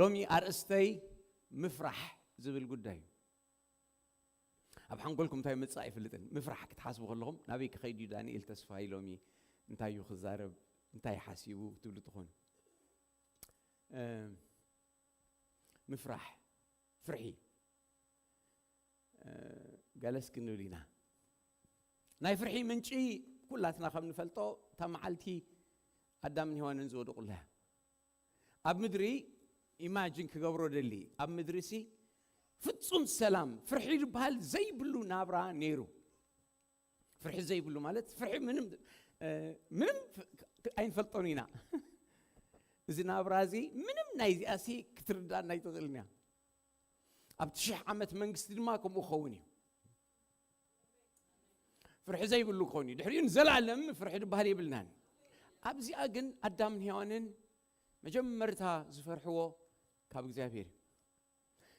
ሎሚ ኣርእስተይ ምፍራሕ ዝብል ጉዳይ እዩ። ኣብ ሓንጎልኩም እንታይ ምጻእ ኣይፍልጥን። ምፍራሕ ክትሓስቡ ከለኹም ናበይ ክኸይድ እዩ ዳንኤል ተስፋይ ሎሚ፣ እንታይ እዩ ክዛረብ፣ እንታይ ሓሲቡ ትብሉ ትኾኑ። ምፍራሕ፣ ፍርሒ ገለስ ክንብል ኢና። ናይ ፍርሒ ምንጪ ኩላትና ከም ንፈልጦ እታ መዓልቲ ኣዳምን ሄዋንን ዝወደቑላ እያ። ኣብ ምድሪ ኢማጂን ክገብሮ ደሊ፣ ኣብ ምድሪ ሲ ፍጹም ሰላም፣ ፍርሒ ዝበሃል ዘይብሉ ናብራ ነይሩ። ፍርሒ ዘይብሉ ማለት ፍርሒ ምንም ምንም ኣይንፈልጦን ኢና። እዚ ናብራ እዚ ምንም ናይዚኣ ሲ ክትርዳእና ኣይትኽእልን እያ። ኣብቲ ሽሕ ዓመት መንግስቲ ድማ ከምኡ ክኸውን እዩ። ፍርሒ ዘይብሉ ክኸውን እዩ። ድሕሪኡ ንዘላለም ፍርሒ ዝበሃል የብልናን። ኣብዚኣ ግን ኣዳምን ሄዋንን መጀመርታ ዝፈርሕዎ ካብ እግዚኣብሔር እዩ።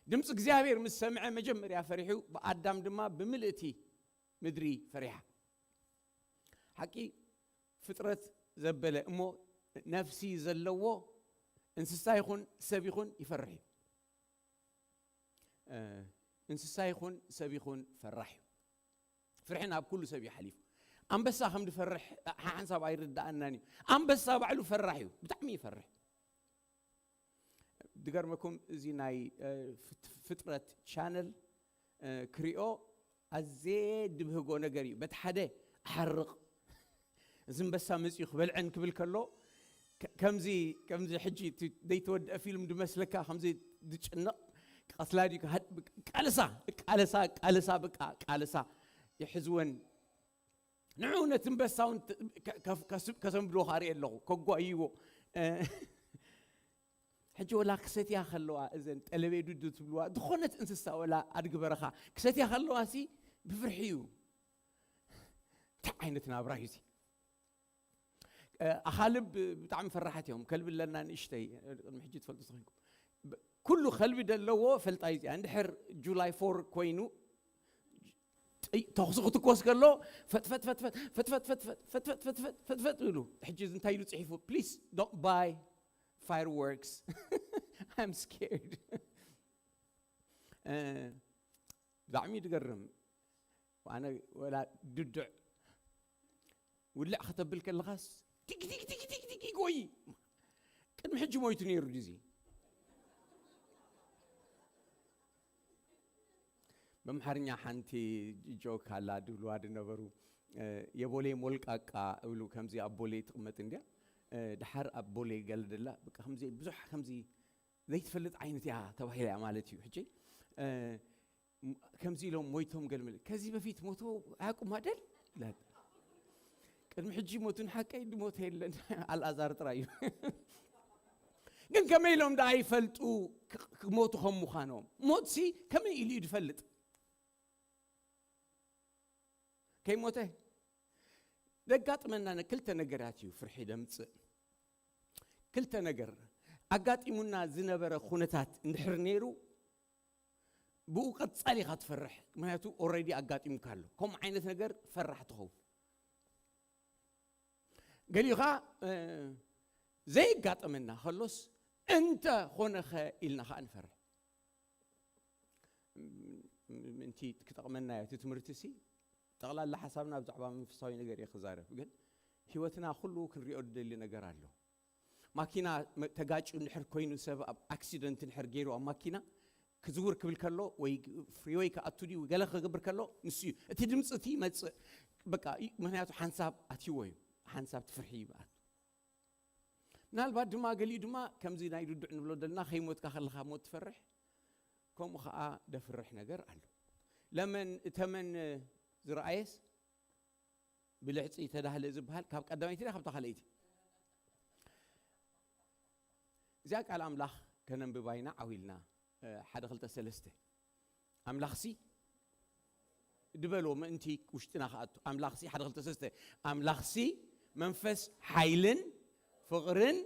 ድምፂ እግዚኣብሔር ምስ ሰምዐ መጀመርያ ፈሪሑ፣ ብኣዳም ድማ ብምልእቲ ምድሪ ፈሪሓ። ሓቂ ፍጥረት ዘበለ እሞ ነፍሲ ዘለዎ እንስሳ ይኹን ሰብ ይኹን ይፈርሕ እዩ። እንስሳ ይኹን ሰብ ይኹን ፈራሕ እዩ። ፍርሒ ናብ ኩሉ ሰብ እዩ ሓሊፉ። ኣንበሳ ከም ዝፈርሕ ሓንሳብ ኣይርዳኣናን እዩ። ኣንበሳ ባዕሉ ፈራሕ እዩ፣ ብጣዕሚ ይፈርሕ። ድገርመኩም፣ እዚ ናይ ፍጥረት ቻነል ክሪኦ ኣዜ ድብህጎ ነገር እዩ። በቲ ሓደ ኣሓርቕ፣ እዚ ኣንበሳ መፂኡ ክበልዐን ክብል ከሎ ከምዚ ከምዚ ሕጂ ዘይተወድአ ፊልም ድመስለካ፣ ከምዚ ድጭነቕ ቀስላ ድዩ፣ ቃልሳ ቃልሳ ቃልሳ በቃ ቃልሳ ይሕዝወን። ንዑ ነቲ ኣንበሳ እውን ከሰንብድዎ ካርኢ ኣለኹ፣ ከጓይዎ። ሕጂ ወላ ክሰትያ ከለዋ፣ እዘን ጠለቤ ዱዱ ትብልዋ ዝኾነት እንስሳ፣ ወላ ኣድጊ በረኻ ክሰትያ ከለዋ ሲ ብፍርሒ እዩ። እንታይ ዓይነት ናብራ እዩ እዚ? ኣኻልብ ብጣዕሚ ፈራሓት እዮም። ከልቢ ኣለና ንእሽተይ፣ ቅድሚ ሕጂ ትፈልጡ ተኾይንኩም። ኩሉ ከልቢ ደለዎ ፈልጣይ እዚኣ። እንድሕር ጁላይ ፎር ኮይኑ ተኹሲ ክትኮስ ከሎ ፈጥፈጥ ፈጥፈጥ ፈጥፈጥ ፈጥፈጥ ፈጥፈጥ ፈጥፈጥ ፈጥፈጥ ይብሉ። ሕጂ እዚ እንታይ ኢሉ ጽሒፉ? Please don't buy fireworks. I'm scared. ብጣዕሚ ድገርም። ኣነ ወላ ድድዕ ውልዕ ከተብል ከለኻስ ዲግ ዲግ ዲግ ዲግ ዲግ ይጎይ። ቅድሚ ሕጂ ሞይቱ ነይሩ ድዚ? በምሓርኛ ሓንቲ ጆክ ኣላ ድብልዋ ድነበሩ። የቦሌ ሞልቃቃ እብሉ፣ ከምዚ ኣብ ቦሌ ትቕመጥ እንድያ። ድሓር ኣብ ቦሌ ገለ ደላ፣ በቃ ከምዚ ብዙሕ ከምዚ ዘይትፈልጥ ዓይነት እያ ተባሂላ እያ ማለት እዩ። ሕጂ ከምዚ ኢሎም ሞይቶም ገልምል፣ ከዚህ በፊት ሞቶ አያውቁም አይደል ይላል። ቅድሚ ሕጂ ሞቱን ሓቀይ ድሞተ የለን፣ ኣልኣዛር ጥራይ እዩ። ግን ከመይ ኢሎም ደኣ ይፈልጡ ክሞቱ ከም ምዃኖም? ሞትሲ ከመይ ኢሉ እዩ ድፈልጥ? ከይሞተ ደጋጥመና ክልተ ነገራት እዩ ፍርሒ ደምፅእ። ክልተ ነገር ኣጋጢሙና ዝነበረ ኩነታት እንድሕር ነይሩ፣ ብኡ ቀጻሊ ኢኻ ትፈርሕ። ምክንያቱ ኦረዲ ኣጋጢሙካ ኣሎ። ከምኡ ዓይነት ነገር ፈራሕ ትኸውን። ገሊኡ ኸዓ ዘይጋጠመና ከሎስ እንተ ኾነኸ ኢልና ኸዓ ንፈርሕ። ምእንቲ ክጠቕመና እዩ እቲ ትምህርቲ ሲ። ጠቕላላ ሓሳብና ብዛዕባ መንፈሳዊ ነገር እየ ክዛረብ፣ ግን ህይወትና ኩሉ ክንሪኦ ዝደሊ ነገር ኣሎ። ማኪና ተጋጭ እንድሕር ኮይኑ፣ ሰብ ኣብ ኣክሲደንት እንድሕር ገይሩ ኣብ ማኪና ክዝውር ክብል ከሎ ወይ ፍሪወይ ክኣቱ ድዩ ገለ ክገብር ከሎ ንሱ እዩ እቲ ድምፂ እቲ ይመፅእ። በቃ ምክንያቱ ሓንሳብ ኣትይዎ እዩ፣ ሓንሳብ ትፍርሒ ይበኣት። ምናልባት ድማ ገሊኡ ድማ ከምዚ ናይ ዱዱዕ ንብሎ ዘለና ከይሞትካ ከለኻ ሞት ትፈርሕ፣ ከምኡ ከዓ ደፍርሕ ነገር ኣሎ። ለመን እተመን ዝረኣየስ ብልሕፂ ተዳህለ ዝበሃል ካብ ቀዳመይቲ ዳ ካብታ ካልኣይቲ? እዚኣ ቃል ኣምላኽ ከነንብባ ኢና ዓው ኢልና። ሓደ ክልተ ሰለስተ። ኣምላኽሲ ድበሎ ምእንቲ ውሽጥና ክኣቱ። ኣምላኽሲ ሓደ ክልተ ሰለስተ። ኣምላኽሲ መንፈስ ሓይልን ፍቕርን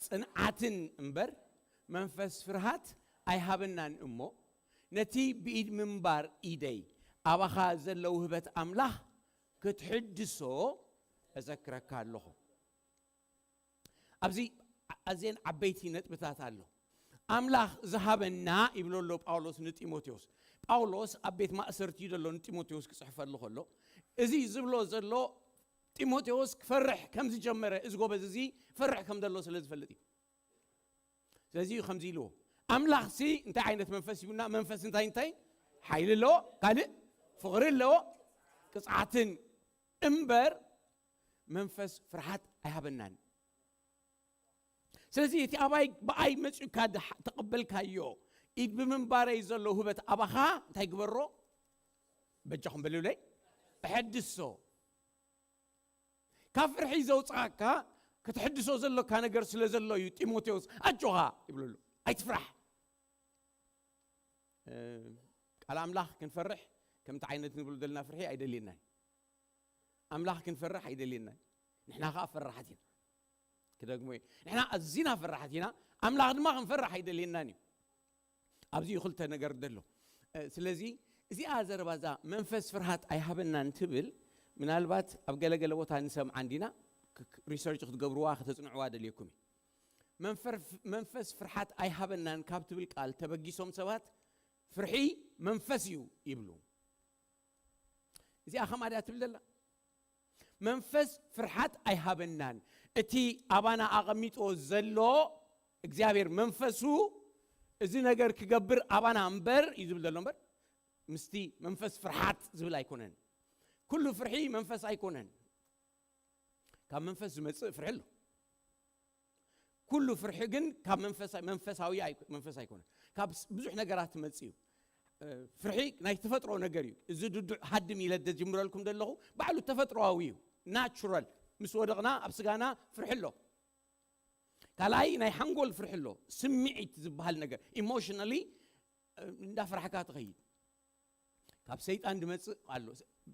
ጽንዓትን እምበር መንፈስ ፍርሃት ኣይሃበናን እሞ፣ ነቲ ብኢድ ምንባር ኢደይ ኣባኻ ዘሎ ውህበት ኣምላኽ ክትሕድሶ እዘክረካ ኣለኹ። ኣብዚ ኣዝየን ዓበይቲ ነጥብታት ኣሎ። ኣምላኽ ዝሃበና ይብሎ ኣሎ ጳውሎስ ንጢሞቴዎስ። ጳውሎስ ኣብ ቤት ማእሰርቲ እዩ ዘሎ ንጢሞቴዎስ ክጽሕፈሉ ከሎ፣ እዚ ዝብሎ ዘሎ ጢሞቴዎስ ክፈርሕ ከም ዝጀመረ፣ እዚ ጎበዝ እዚ ፈርሕ ከም ዘሎ ስለ ዝፈልጥ እዩ። ስለዚ እዩ ከምዚ ኢልዎ፣ ኣምላኽሲ እንታይ ዓይነት መንፈስ ይቡና? መንፈስ እንታይ እንታይ? ሓይሊ ኣለዎ፣ ካልእ ፍቕሪ ኣለዎ፣ ቅጽዓትን እምበር መንፈስ ፍርሃት ኣይሃበናን። ስለዚ እቲ ኣባይ ብኣይ መጺኡካ ድሓ-፣ ተቐበልካዮ፣ ኢድ ብምንባረይ ዘሎ ውህበት ኣባኻ እንታይ ግበሮ? በጃኹም በልብለይ፣ እሐድሶ። ካብ ፍርሒ ዘውፅኣካ፣ ክትሕድሶ ዘሎካ ነገር ስለ ዘሎ እዩ። ጢሞቴዎስ ኣጆኻ ይብለሉ፣ ኣይትፍራሕ። እ፣ ቃል ኣምላኽ ክንፈርሕ ከምቲ ዓይነት ንብሎ ዘለና ፍርሒ ኣይደልየናይ። ኣምላኽ ክንፈርሕ ኣይደልየናይ። ንሕና ኸዓ ፈራሓት ኢና። ክደግሞ እየ፣ ንሕና ኣዚና ፈራሓት ኢና። ኣምላኽ ድማ ክንፈርሕ ኣይደልየናን እዩ። ኣብዚ እዩ ክልተ ነገር ደሎ። እ፣ ስለዚ እዚኣ ዘረባ እዛ መንፈስ ፍርሃት ኣይሃበናን ትብል፣ ምናልባት ኣብ ገለገለ ቦታ ንሰምዓ እንዲና፣ ክ-፣ ክ-፣ ሪሰርች ክትገብርዋ፣ ከተጽንዕዋ ደልየኩም እዩ። መንፈር-፣ መንፈስ ፍርሃት ኣይሃበናን ካብ ትብል ቃል ተበጊሶም ሰባት ፍርሒ መንፈስ እዩ ይብሉ። እዚኣ ከምኣ ድያ ትብል ዘላ? መንፈስ ፍርሃት ኣይሃበናን። እቲ ኣባና ኣቐሚጥዎ ዘሎ እግዚኣብሔር መንፈሱ እዚ ነገር ክገብር ኣባና እምበር እዩ ዝብል ዘሎ እምበር፣ ምስቲ መንፈስ ፍርሃት ዝብል ኣይኮነን። ኩሉ ፍርሒ መንፈስ ኣይኮነን። ካብ መንፈስ ዝመጽእ ፍርሒ ኣሎ። ኩሉ ፍርሒ ግን ካብ መንፈሳ-፣ መንፈሳዊ ኣይ-፣ መንፈስ ኣይኮነን። ካብ ስ-፣ ብዙሕ ነገራት ትመጽእ እዩ። እ፣ ፍርሒ ናይ ተፈጥሮ ነገር እዩ። እዚ ድዱዕ ሃድም ኢለ ደጅምረልኩም ዘለኹ ባዕሉ ተፈጥሮኣዊ እዩ። ናቹራል። ምስ ወደቕና ኣብ ስጋና ፍርሒ ኣሎ። ካልኣይ ናይ ሓንጎል ፍርሒ ኣሎ። ስምዒት ዝበሃል ነገር፣ ኢሞሽናሊ፣ እ፣ እንዳፈራሕካ ትኸይድ። ካብ ሰይጣን ድመጽእ ኣሎ።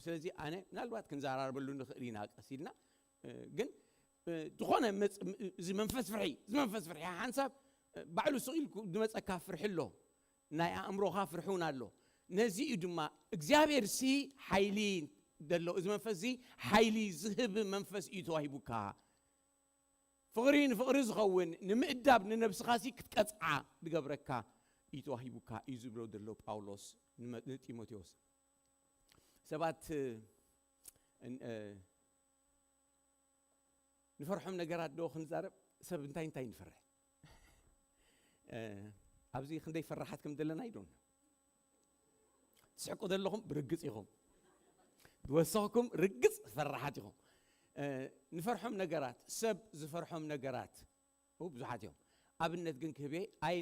ስለዚ ኣነ ምናልባት ክንዘራረበሉ ንኽእል ኢና ቀስ ኢልና፣ እ፣ ግን፣ እ፣ ዝኾነ መጽ-፣ ም-፣ እዚ መንፈስ ፍርሒ፣ እዚ መንፈስ ፍርሒ ሓንሳብ፣ እ፣ ባዕሉ ስቕ ኢልኩ ድመጸካ ፍርሒ ኣሎ። ናይ ኣእምሮኻ ፍርሒ እውን ኣሎ። ነዚ እዩ ድማ እግዚኣብሔር ሲ ሓይሊ ደሎ፣ እዚ መንፈስ እዚ ሓይሊ ዝህብ መንፈስ እዩ ተዋሂቡካ። ፍቕሪ ንፍቕሪ ዝኸውን ንምእዳብ ንነብስኻ ሲ ክትቀጽዓ ዝገብረካ እዩ ተዋሂቡካ እዩ ዝብሎ ዘሎ ጳውሎስ ንመ-፣ ንጢሞቴዎስ። ሰባት፣ እ፣ ን-፣ እ፣ ንፈርሖም ነገራት ዶ ክንዛረብ? ሰብ እንታይ እንታይ ንፈርሕ? እ፣ ኣብዚ ክንደይ ፈራሓት ከም ዘለና ይዶን ትስሕቁ ዘለኹም ብርግጽ ኢኹም። ዝወሰኽኩም ርግጽ ፈራሓት ኢኹም። እ፣ ንፈርሖም ነገራት፣ ሰብ ዝፈርሖም ነገራት፣ ኡ፣ ብዙሓት እዮም። ኣብነት ግን ክህብ እየ፣ ኣይ፣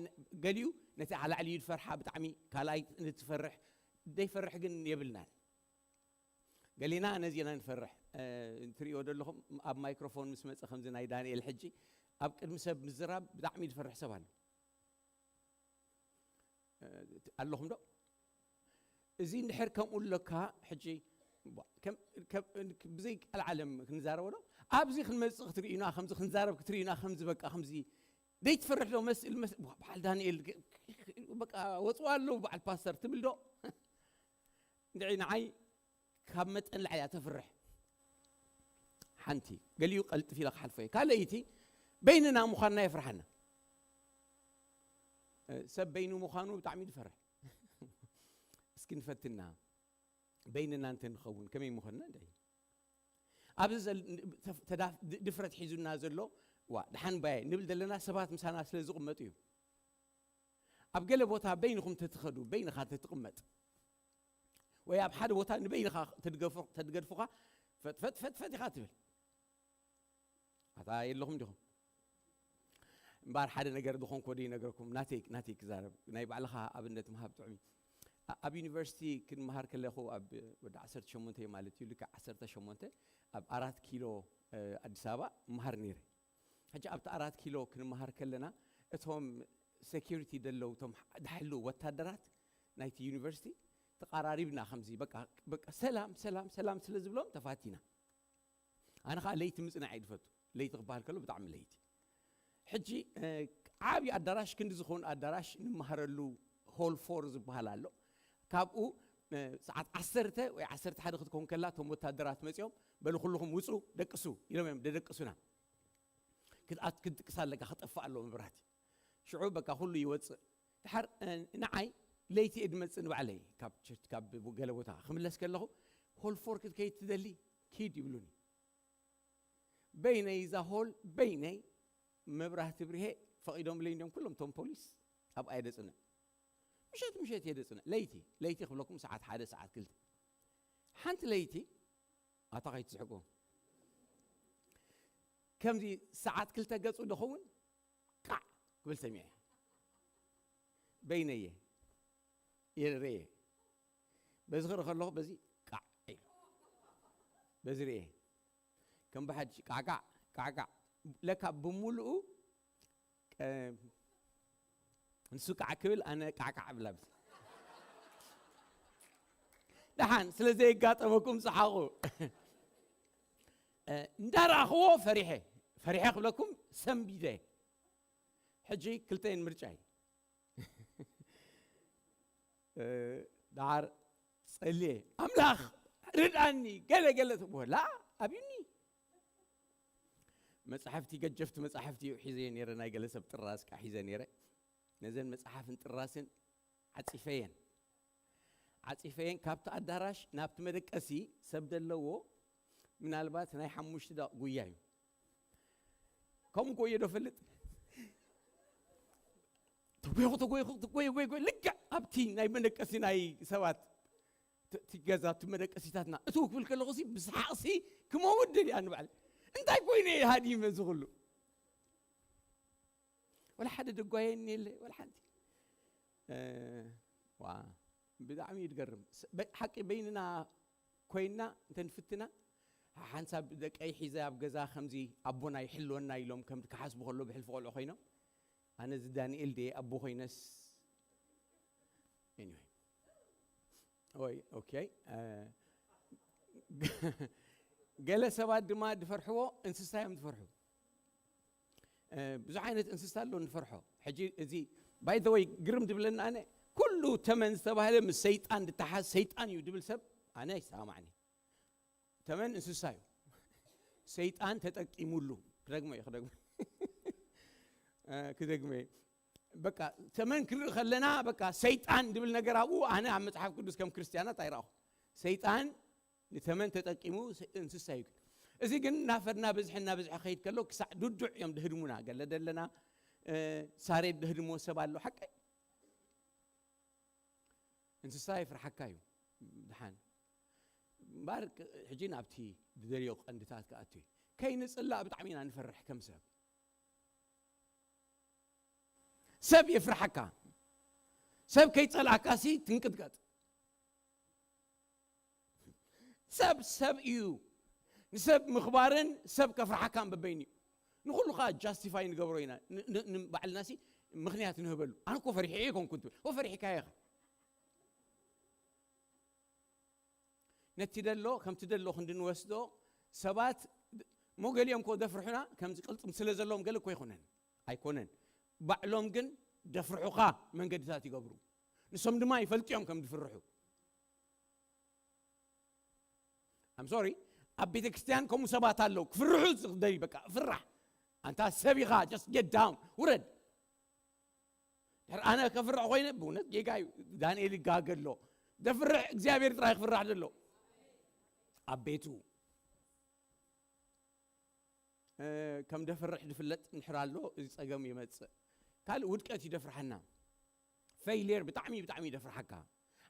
ገሊኡ ነቲ ኣላዕሊ እዩ ዝፈርሓ ብጣዕሚ፣ ካልኣይ ንትፈርሕ፣ ዘይፈርሕ ግን የብልናን። ገሊና ነዚና ንፈርሕ። እ፣ እንትርእይዎ ዘለኹም ኣብ ማይክሮፎን ምስ መጸ ከምዚ ናይ ዳንኤል ሕጂ ኣብ ቅድሚ ሰብ ምዝራብ ብጣዕሚ ዝፈርሕ ሰብ ኣሎ። እ፣ ኣለኹም ዶ? እዚ እንድሕር ከምኡ ኣለካ፣ ሕጂ ቧ-፣ ከም፣ ከም፣ ብዘይ ቃል ዓለም ክንዛረቦ ዶ? ኣብዚ ክንመጽእ ክትርእዩና፣ ከምዚ ክንዛረብ ክትርእዩና፣ ከምዚ በቃ፣ ከምዚ ዘይትፈርሕ ዶ መስል፣ መስ-፣ ቧ-፣ በዓል ዳንኤል፣ በቃ፣ ወጽዋ ኣለዉ በዓል ፓስተር ትብል ዶ? እንድዒ ንዓይ ካብ መጠን ላዕሊ እያ ተፍርሕ። ሓንቲ፣ ገሊኡ ቀልጥፍ ኢለ ክሓልፎ እየ። ካልኣይቲ፣ በይንና ምዃንና የፍርሓና። እ፣ ሰብ በይኑ ምዃኑ ብጣዕሚ ዝፈርሕ። እስኪ ንፈትና። በይንና እንተ ንኸውን ከመይ ምኾንና? እንድዒ ኣብዚ ዘል-፣ ተፍ-፣ ተዳፍ-፣ ድ-፣ ድፍረት ሒዙና ዘሎ፣ ዋ፣ ደሓን ባየ ንብል ዘለና ሰባት ምሳና ስለ ዝቕመጡ እዩ። ኣብ ገለ ቦታ በይንኹም ተትኸዱ፣ በይንኻ ተትቕመጥ፣ ወይ ኣብ ሓደ ቦታ ንበይንኻ ተድገፉ-፣ ተድገድፉኻ፣ ፈጥ፣ ፈጥ፣ ፈጥ፣ ፈጥ ኢኻ ትብል። ኣታ የለኹም ዲኹም? እምበኣር ሓደ ነገር ዝኾንኮ ዶ ይነግረኩም? ናተይ፣ ናተይ ክዛረብ፣ ናይ ባዕልኻ ኣብነት ምሃብ ጥዑም እዩ። ኣ-፣ ኣብ ዩኒቨርሲቲ ክንመሃር ከለኹ፣ ኣብ ወዲ ዓሰርተ ሸሞንተ ማለት እዩ፣ ልክዕ ዓሰርተ ሸሞንተ ኣብ ኣራት ኪሎ፣ እ፣ ኣዲስ ኣበባ እመሃር ነይረ። ሕጂ ኣብቲ ኣራት ኪሎ ክንመሃር ከለና፣ እቶም ሴኪሪቲ ደለዉ፣ እቶም ዝሕልዉ ወታደራት ናይቲ ዩኒቨርሲቲ፣ ተቐራሪብና ከምዚ፣ በቃ፣ በቃ፣ ሰላም፣ ሰላም፣ ሰላም ስለ ዝብሎም ተፋቲና። ኣነ ኸዓ ለይቲ ምጽናዕ እየ ዝፈቱ። ለይቲ ክበሃል ከሎ ብጣዕሚ ለይቲ። ሕጂ፣ እ፣ ዓቢ ኣዳራሽ፣ ክንዲ ዝኸውን ኣዳራሽ ንምሃረሉ ሆል ፎር ዝበሃል ኣሎ። ካብኡ፣ እ፣ ሰዓት ዓሰርተ ወይ ዓሰርተ ሓደ ክትከውን ከላ፣ እቶም ወታደራት መጺኦም፣ "በሉ ኩልኹም ውጹ፣ ደቅሱ" ኢሎም እዮም ደደቅሱና። ክትኣት-፣ ክትድቅስ ኣለካ፣ ክጠፍእ ኣለዎ መብራህቲ። ሽዑ በቃ ኩሉ ይወፅእ። ድሓር ንዓይ ለይቲ እየ ድመፅእ ንባዕለይ ካብ ቸርች ካብ ገለ ቦታ ክምለስ ከለኹ፣ ሆልፎርክ ክትከይድ ትደሊ ኪድ ይብሉኒ። በይነይ እዛ ሆል በይነይ መብራህቲ ብርሄ ፈቒዶምለይ እንዲዮም ኩሎም እቶም ፖሊስ። ኣብኣ እየ ደፅንዕ። ምሸት ምሸት እየ ደፅንዕ። ለይቲ ለይቲ ክብለኩም ሰዓት ሓደ ሰዓት ክልተ። ሓንቲ ለይቲ ኣታ ከይትስሕቁ፣ ከምዚ ሰዓት ክልተ ገፁ ደኸውን ቃዕ ክብል ሰሚዐ። በይነየ የርየ በዚ ክርኢ ከለኹ በዚ ቃዕ ኢሉ በዚ ርኤ። ከም ብሓድሽ ቃዕቃዕ ቃዕቃዕ። ለካ ብምሉኡ ቀ- ንሱ ቃዕ ክብል ኣነ ቃዕቃዕ እብል ኣብዚ። ደሓን ስለ ዘየጋጠመኩም ሰሓቑ። እንዳረኣኽዎ ፈሪሐ ፈሪሐ ክብለኩም ሰንቢደ። ሕጂ ክልተን ምርጫ እዩ። ደሓር ጸልየ ኣምላኽ ርድኣኒ ገለ ገለ ትብላ ኣብዩኒ። መጻሕፍቲ ገጀፍቲ መጻሕፍቲ እዩ ሒዘ ነይረ፣ ናይ ገለ ሰብ ጥራስ ካ ሒዘ ነይረ። ነዘን መጽሓፍን ጥራስን ዓጺፈየን ዓጺፈየን ካብቲ ኣዳራሽ ናብቲ መደቀሲ ሰብ ዘለዎ ምናልባት ናይ ሓሙሽተ ደቕ ጉያ እዩ። ከምኡ ጎየ ዶ ፈልጥ? ተጎይኹ ተጎይኹ ተጎየ ጎየ ጎየ ልክዕ ኣብቲ ናይ መደቀሲ ናይ ሰባት ት- እቲ ገዛ እቲ መደቀሲታትና እትው ክብል ከለኹ ሲ ብሰሓቕሲ ክመውት ደልያ ንባዕለ እንታይ ኮይነ እየ ሃዲመ እዚ ኩሉ ወላ ሓደ ደጓየኒ የለ ወላ ሓንቲ። ዋ ብጣዕሚ እዩ ዝገርም። ሓቂ በይንና ኮይንና እንተንፍትና ሓንሳብ ደቀይ ሒዘ ኣብ ገዛ ከምዚ ኣቦና ይሕልወና ኢሎም ከም ክሓስቡ ከሎ ብሕልፊ ቆልዑ ኮይኖም ኣነ እዚ ዳንኤል ድየ ኣቦ ኮይነስ ወይ ኦኬ። ገለ ሰባት ድማ ዝፈርሕዎ እንስሳ እዮም ዝፈርሑ። ብዙሕ ዓይነት እንስሳ ኣሎ ንፈርሖ። ሕጂ እዚ ባይ ዘ ወይ ግርም ዝብለና ኣነ ኩሉ ተመን ዝተባህለ ምስ ሰይጣን ድተሓዝ ሰይጣን እዩ ድብል ሰብ ኣነ ኣይሰማማዕኒ። ተመን እንስሳ እዩ። ሰይጣን ተጠቂሙሉ ክደግሞ እዩ ክደግሞ ክደግሞ እዩ። በቃ ተመን ክንርኢ ከለና በቃ ሰይጣን ድብል ነገር ኣብኡ ኣነ ኣብ መጽሓፍ ቅዱስ ከም ክርስትያናት ኣይረኣኹ። ሰይጣን ንተመን ተጠቂሙ እንስሳ እዩ። እዚ ግን እናፈድና ብዝሒ እናብዝሐ ከይድ ከሎ ክሳዕ ድዱዕ እዮም ድህድሙና። ገለ ደለና ሳሬድ ድህድሞ ሰብ ኣሎ ሓቀይ እንስሳ የፍርሓካ እዩ። ድሓን እምበር ሕጂ ናብቲ ዝደልዮ ቀንድታት ክኣቱ እዩ። ከይንፅላእ ብጣዕሚ ኢና ንፈርሕ ከም ሰብ። ሰብ የፍርሓካ። ሰብ ከይፀልኣካ ሲ ትንቅጥቀጥ። ሰብ ሰብ እዩ። ንሰብ ምኽባርን ሰብ ከፍርሓካን በበይኑ እዩ። ንኹሉ ከዓ ጃስቲፋይ ንገብሮ ኢና። ንባዕልና ሲ ምኽንያት ንህበሉ። ኣነ እኮ ፈሪሐ እየ ኮንኩ ትብል። ፈሪሕካ ኢኻ። ነቲ ደሎ ከምቲ ደሎ ክንድንወስዶ ሰባት ሞ ገሊኦም ኮ ደፍርሑና ከምዚ ቅልጥም ስለ ዘለዎም ገለ እኮ ኣይኮነን ኣይኮነን ባዕሎም ግን ደፍርሑኻ መንገድታት ይገብሩ ንሶም ድማ ይፈልጥዮም ከም ድፍርሑ I'm sorry ኣብ ቤተ ክርስቲያን ከምኡ ሰባት ኣለዉ ክፍርሑ ዝኽደል በቃ ፍራሕ ኣንታ ሰብ ኢኻ just get down ውረድ ድሕር ኣነ ከፍርሕ ኮይነ ብእውነት ጌጋ እዩ ዳንኤል ይጋገ ኣሎ ደፍርሕ እግዚኣብሔር ጥራይ ክፍራሕ ዘሎ ኣብ ቤቱ ከም ደፍርሕ ዝፍለጥ እንድሕር ኣሎ እዚ ፀገም ይመፅእ ካልእ ውድቀት ይደፍርሓና ፌይሊየር ብጣዕሚ ብጣዕሚ ይደፍርሓካ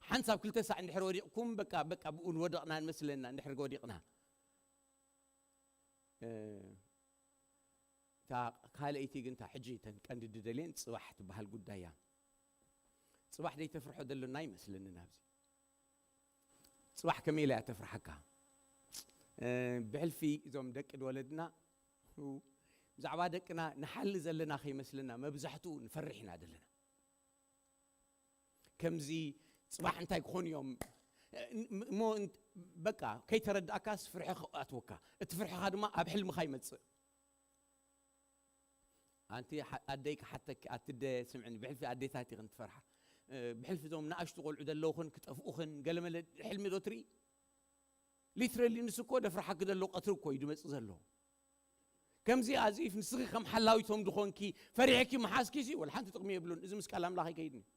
ሓንሳብ ክልተ ሳዕ እንድሕር ወዲቕኩም በቃ በቃ ብኡ ንወደቕና ንመስለና እንድሕር ወዲቕና እታ ካልኣይቲ ግን እታ ሕጂ ተን ቀንዲ ድደልየን ፅባሕ ትበሃል ጉዳይ እያ። ፅባሕ ደይተፍርሖ ዘሎና ይመስለኒ ናብዚ። ፅባሕ ከመይ ኢላ እያ ተፍርሓካ? ብሕልፊ እዞም ደቂ ዝወለድና ብዛዕባ ደቅና ንሓሊ ዘለና ከይመስለና መብዛሕትኡ ንፈርሕ ኢና ዘለና። ከምዚ ፅባሕ እንታይ ክኾኑ እዮም እሞ በቃ ከይተረዳእካስ ፍርሒ ክኣትወካ እቲ ፍርሕኻ ድማ ኣብ ሕልምኻ ይመፅእ ኣንቲ ኣደይ ክሓተኪ ኣትደ ስምዕኒ ብሕልፊ ኣዴታት ይኽን ትፈርሓ ብሕልፊ እዞም ንኣሽቱ ቆልዑ ዘለውኽን ክጠፍኡኽን ገለመለ ሕልሚ ዶ ትርኢ ሊትረሊ ንሱ እኮ ደፍርሓኪ ዘሎ ቀትሪ እኮ እዩ ድመፅእ ዘሎ ከምዚ ኣዚፍ ንስኺ ከም ሓላዊቶም ዝኾንኪ ፈሪሕኪ መሓዝኪ ሲ ወላ ሓንቲ ጥቕሚ የብሉን። እዚ ምስ ቃል ኣምላኽ ኣይከይድን እዩ።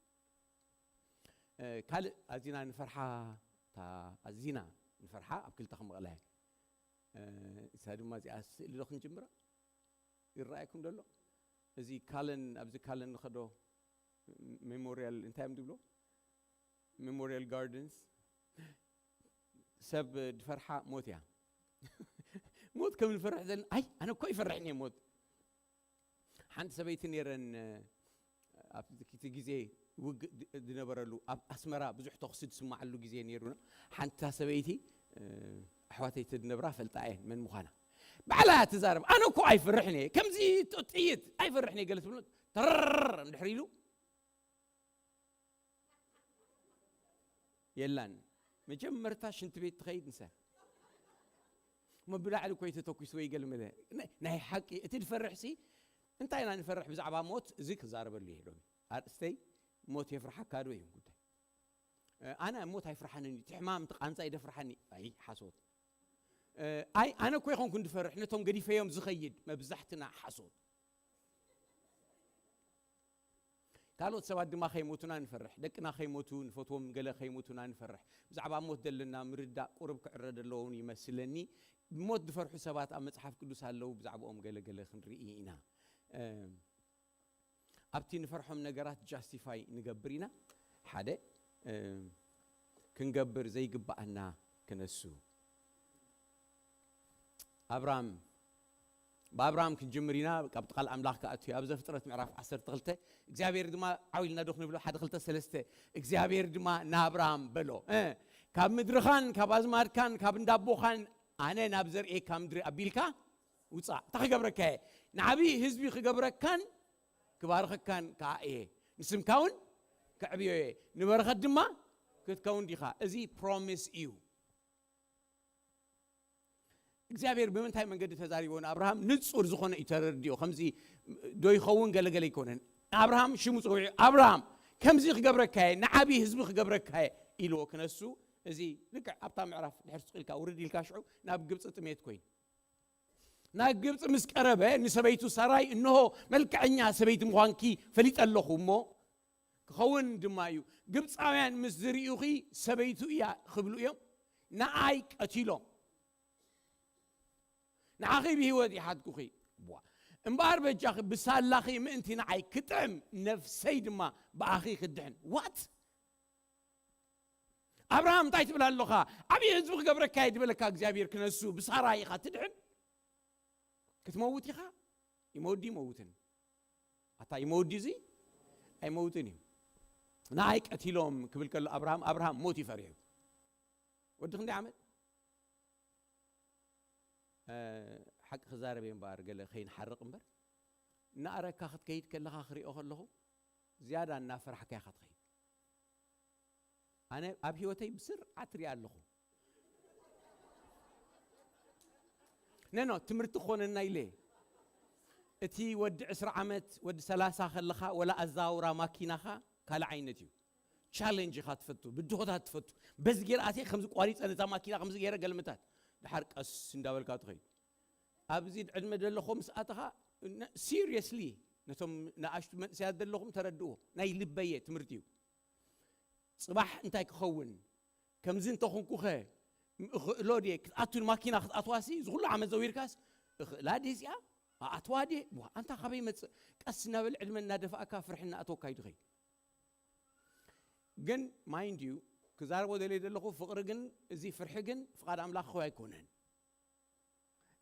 እ፣ ካልእ ኣዚና ንፈርሓ፣ እታ ኣዚና ንፈርሓ ኣብ ክልተ ክምቕላ እየ። እ፣ እሳ ድማ እዚኣ ስእሊ ዶ ክንጅምራ? ይረኣየኩም ደሎ? እዚ ካለን፣ ኣብዚ ካለን ንኸዶ ሜሞሪያል እንታይ እዮም ዝብሎ? ሜሞሪያል ጋርደንስ። ሰብ ድፈርሓ ሞት እያ። ሞት ከም ንፈርሕ ዘለና፣ ኣይ፣ ኣነ እኮ ይፈርሕን እየ ሞት። ሓንቲ ሰበይቲ ነይረን፣ እ፣ ኣብ እቲ ግዜ ውግእ ድ-፣ ዝነበረሉ፣ ኣብ ኣስመራ ብዙሕ ተኹሲ ዝስማዓሉ ግዜ ነይሩና። ሓንቲ ሰበይቲ፣ እ፣ ኣሕዋተይ እቲ ዝነብራ ፈልጣ እየን መን ምዃና። ባዕላ እያ ትዛረብ። ኣነ እኮ ኣይፈርሕን እየ። ከምዚ ጥ-፣ ጥይት ኣይፈርሕን እየ ገለ ትብሎ። ተረር እንድሕር ኢሉ የላን። መጀመርታ ሽንቲ ቤት ትኸይድ ንሳ። እሞ ብላዕሊ እኮ እዩ ተተኩሱ ወይ ገለ መለ። ናይ፣ ናይ ሓቂ እቲ ዝፈርሕ ሲ እንታይ ኢና ንፈርሕ ብዛዕባ ሞት? እዚ ክዛረበሉ እየ ሎሚ። ኣርእስተይ ሞት የፍርሓካ ዶ እዩ ጉዳይ። እ፣ ኣነ ሞት ኣይፍርሓንን እዩ። እቲ ሕማም፣ እቲ ቃንዛ ይደፍርሓኒ። ኣይ፣ ሓሶት። እ፣ ኣይ፣ ኣነ እኮ ይኾንኩ እንድፈርሕ፣ ነቶም ገዲፈዮም ዝኸይድ መብዛሕትና ሓሶት። ካልኦት ሰባት ድማ ከይሞቱና ንፈርሕ። ደቅና ከይሞቱ፣ ንፈትዎም ገለ ከይሞቱና ንፈርሕ። ብዛዕባ ሞት ዘለና ምርዳእ ቁሩብ ክዕረ ዘለዎም ይመስለኒ። ብሞት ዝፈርሑ ሰባት ኣብ መጽሓፍ ቅዱስ ኣለዉ፣ ብዛዕባኦም ገለ ገለ ክንርኢ ኢና። እ፣ ኣብቲ ንፈርሖም ነገራት ጃስቲፋይ ንገብር ኢና። ሓደ፣ እ፣ ክንገብር ዘይግባኣና ክነሱ። ኣብርሃም፣ ብኣብርሃም ክንጅምር ኢና፣ ካብቲ ቃል ኣምላኽ ክኣቱ እዩ። ኣብ ዘፍጥረት ምዕራፍ ዓሰርተ ክልተ፣ እግዚኣብሔር ድማ ዓው ኢልና ዶ ክንብሎ? ሓደ፣ ክልተ፣ ሰለስተ። እግዚኣብሔር ድማ ንኣብርሃም በሎ፣ እ፣ ካብ ምድርኻን ካብ ኣዝማድካን ካብ እንዳቦኻን ኣነ ናብ ዘርእየካ ምድሪ ኣቢልካ ውጻእ። እንታይ ክገብረካ እየ? ንዓብዪ ህዝቢ ክገብረካን ክባርኸካን ከኣ እየ። ንስምካ እውን ከዕብዮ እየ። ንበረኸት ድማ ክትከውን ዲኻ። እዚ ፕሮሚስ እዩ። እግዚኣብሔር ብምንታይ መንገዲ ተዛሪቦ ንኣብርሃም ንጹር ዝኾነ እዩ ተረዲኦ። ከምዚ ዶ ይኸውን ገለገለ ኣይኮነን። ኣብርሃም ሽሙ ጽውዒ፣ ኣብርሃም ከምዚ ክገብረካ እየ፣ ንዓብዪ ህዝቢ ክገብረካ እየ ኢልዎ ክነሱ። እዚ ልክዕ ኣብታ ምዕራፍ ድሕር ስቕ ኢልካ ውርድ ኢልካ ሽዑ ናብ ግብፂ ጥሜት ኮይኑ። ናብ ግብፂ ምስ ቀረበ ንሰበይቱ ሳራይ፣ "እንሆ መልክዐኛ ሰበይቲ ምዃንኪ ፈሊጠ ኣለኹ እሞ ክኸውን ድማ እዩ። ግብፃውያን ምስ ዝርእዩኺ ሰበይቱ እያ ክብሉ እዮም ንዓይ ቀቲሎም። ንዓኺ ብህይወት ይሓትኩኺ። ዋ፣ እምበኣር በጃኺ ብሳላኺ ምእንቲ ንዓይ ክጥዕም ነፍሰይ ድማ ብኣኺ ክድሕን።" ዋት? ኣብርሃም እንታይ ትብል ኣለኻ? ዓብዪ ህዝቢ ክገብረካ እየ ዝበለካ እግዚኣብሔር ክነሱ ብሳራ ኢኻ ትድሕን? ክትመውት ኢኻ? ይመውዲ ይመውትን። ኣታ ይመውዲ እዚ? ኣይመውትን እዩ። ንዓይ ቀቲሎም ክብል ከሎ ኣብርሃም፣ ኣብርሃም ሞት ይፈሪሑ። ወዲ ክንደይ ዓመት? እ፣ ሓቂ ክዛረብ እየ እምበኣር ገለ ከይንሓርቕ እምበር፣ እናኣረካ ክትከይድ ከለኻ ክሪኦ ከለኹ ዝያዳ እናፈራሕካ ኢኻ ትኸይድ። ኣነ ኣብ ህይወተይ ብስርዓት ሪኣ ኣለኹ። ነኖ ትምህርቲ ክኾነና ኢለ። እቲ ወዲ ዕስራ ዓመት፣ ወዲ ሰላሳ ከለኻ ወላ ኣዘዋውራ ማኪናኻ ካልእ ዓይነት እዩ። ቻሌንጅ ኢኻ ትፈቱ፣ ብድሆታት ትፈቱ። በዚ ገይረ ኣትየ ከምዚ ቋሪፀ ነዛ ማኪና ከምዚ ገይረ ገልምታት። ድሓር ቀስ እንዳበልካ ትኸይድ። ኣብዚ ዕድመ ዘለኹም ምስ ኣተኻ፣ ነ-፣ ሲሪየስሊ ነቶም ንኣሽቱ መንእሰያት ዘለኹም ተረድእዎ። ናይ ልበየ ትምህርቲ እዩ። ጽባሕ እንታይ ክኸውን? ከምዚ እንተኾንኩኸ እኽእሎ ድየ? ክትኣቱ ንማኪና ክትኣትዋሲ፣ እዚ ኩሉ ዓመት ዘዊርካስ፣ እኽእላ ድየ እዚኣ? ኣኣትዋ ድየ? ዋ፣ ኣንታ ካበይ ይመጽእ? ቀስ እናበለ ዕድመ እናደፋእካ ፍርሒ እናኣተወካ እዩ ዝኸይድ። ግን ማይንድ ዩ፣ ክዛረቦ ደልየ ዘለኹ ፍቕሪ ግን፣ እዚ ፍርሒ ግን ፍቓድ ኣምላኽ ክኸው ኣይኮነን።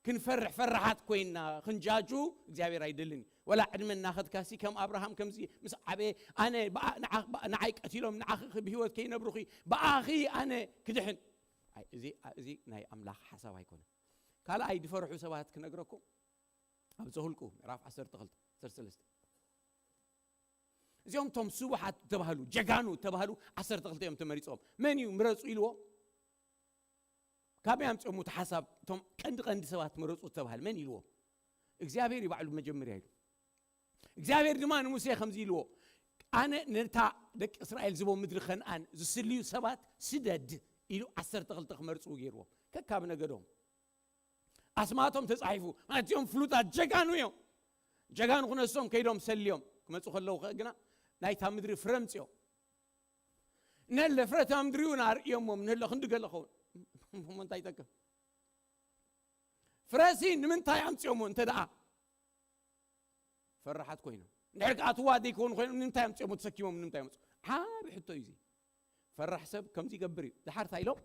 ክንፈርሕ ፈራሓት ኮይንና ክንጃጁ እግዚኣብሔር ኣይደልን። ወላ ዕድመ እናኸድካሲ ከም ኣብርሃም ከምዚ ምስ ዓበየ ኣነ ብኣ-፣ ንዓ-፣ ብኣ-፣ ንዓይ ቀቲሎም ንዓኺ ብህይወት ከይነብሩኺ ብኣኺ ኣነ ክድሕን። ኣይ፣ እዚ፣ እዚ ናይ ኣምላኽ ሓሳብ ኣይኮነን። ካልኣይ ድፈርሑ ሰባት ክነግረኩም ኣብ ዘሁልቁ ምዕራፍ ዓሰርተ ክልተ፣ ዓሰርተ ሰለስተ። እዚኦም እቶም ስቡሓት ተባህሉ፣ ጀጋኑ ተባህሉ ዓሰርተ ክልተ እዮም ተመሪጾም። መን እዩ ምረጹ ኢልዎ? ካበይ ኣምጺኦሞ እቲ ሓሳብ? እቶም ቀንዲ ቀንዲ ሰባት ምረጹ ተባህለ መን ኢልዎ? እግዚኣብሔር እዩ ባዕሉ መጀመርያ ኢሉ። እግዚኣብሔር ድማ ንሙሴ ከምዚ ኢልዎ፣ "ኣነ ነታ ደቂ እስራኤል ዝቦ ምድሪ ከነኣን ዝስልዩ ሰባት ስደድ" ኢሉ ዓሰርተ ክልተ ክመርጹ ገይርዎም። ከካብ ነገዶም። ኣስማቶም ተጻሒፉ። ማለት እዮም ፍሉጣት ጀጋኑ እዮም። ጀጋኑ ክነሶም ከይዶም ሰልዮም ክመጹ ከለዉ ከ ግና ናይታ ምድሪ ፍረ ኣምጽኦም። ነለ ፍረ እታ ምድሪ እውን ኣርእዮሞም፣ ነለ ክንዲ ገለ ኸውን። እሞ እንታይ ይጠቅም? ፍረሲ ንምንታይ ኣምጽኦሞ እንተ ደኣ ፈራሓት ኮይኖም? እንድሕር ከኣ ትዋ ዘይኮኑ ኮይኖም ንምንታይ ኣምጽኦሞ ተሰኪሞም? ንምንታይ ኣምጽኡ? ዓቢ ሕቶ እዩ እዚ። ፈራሕ ሰብ ከምዚ ይገብር እዩ። ደሓር እንታይ ኢሎም?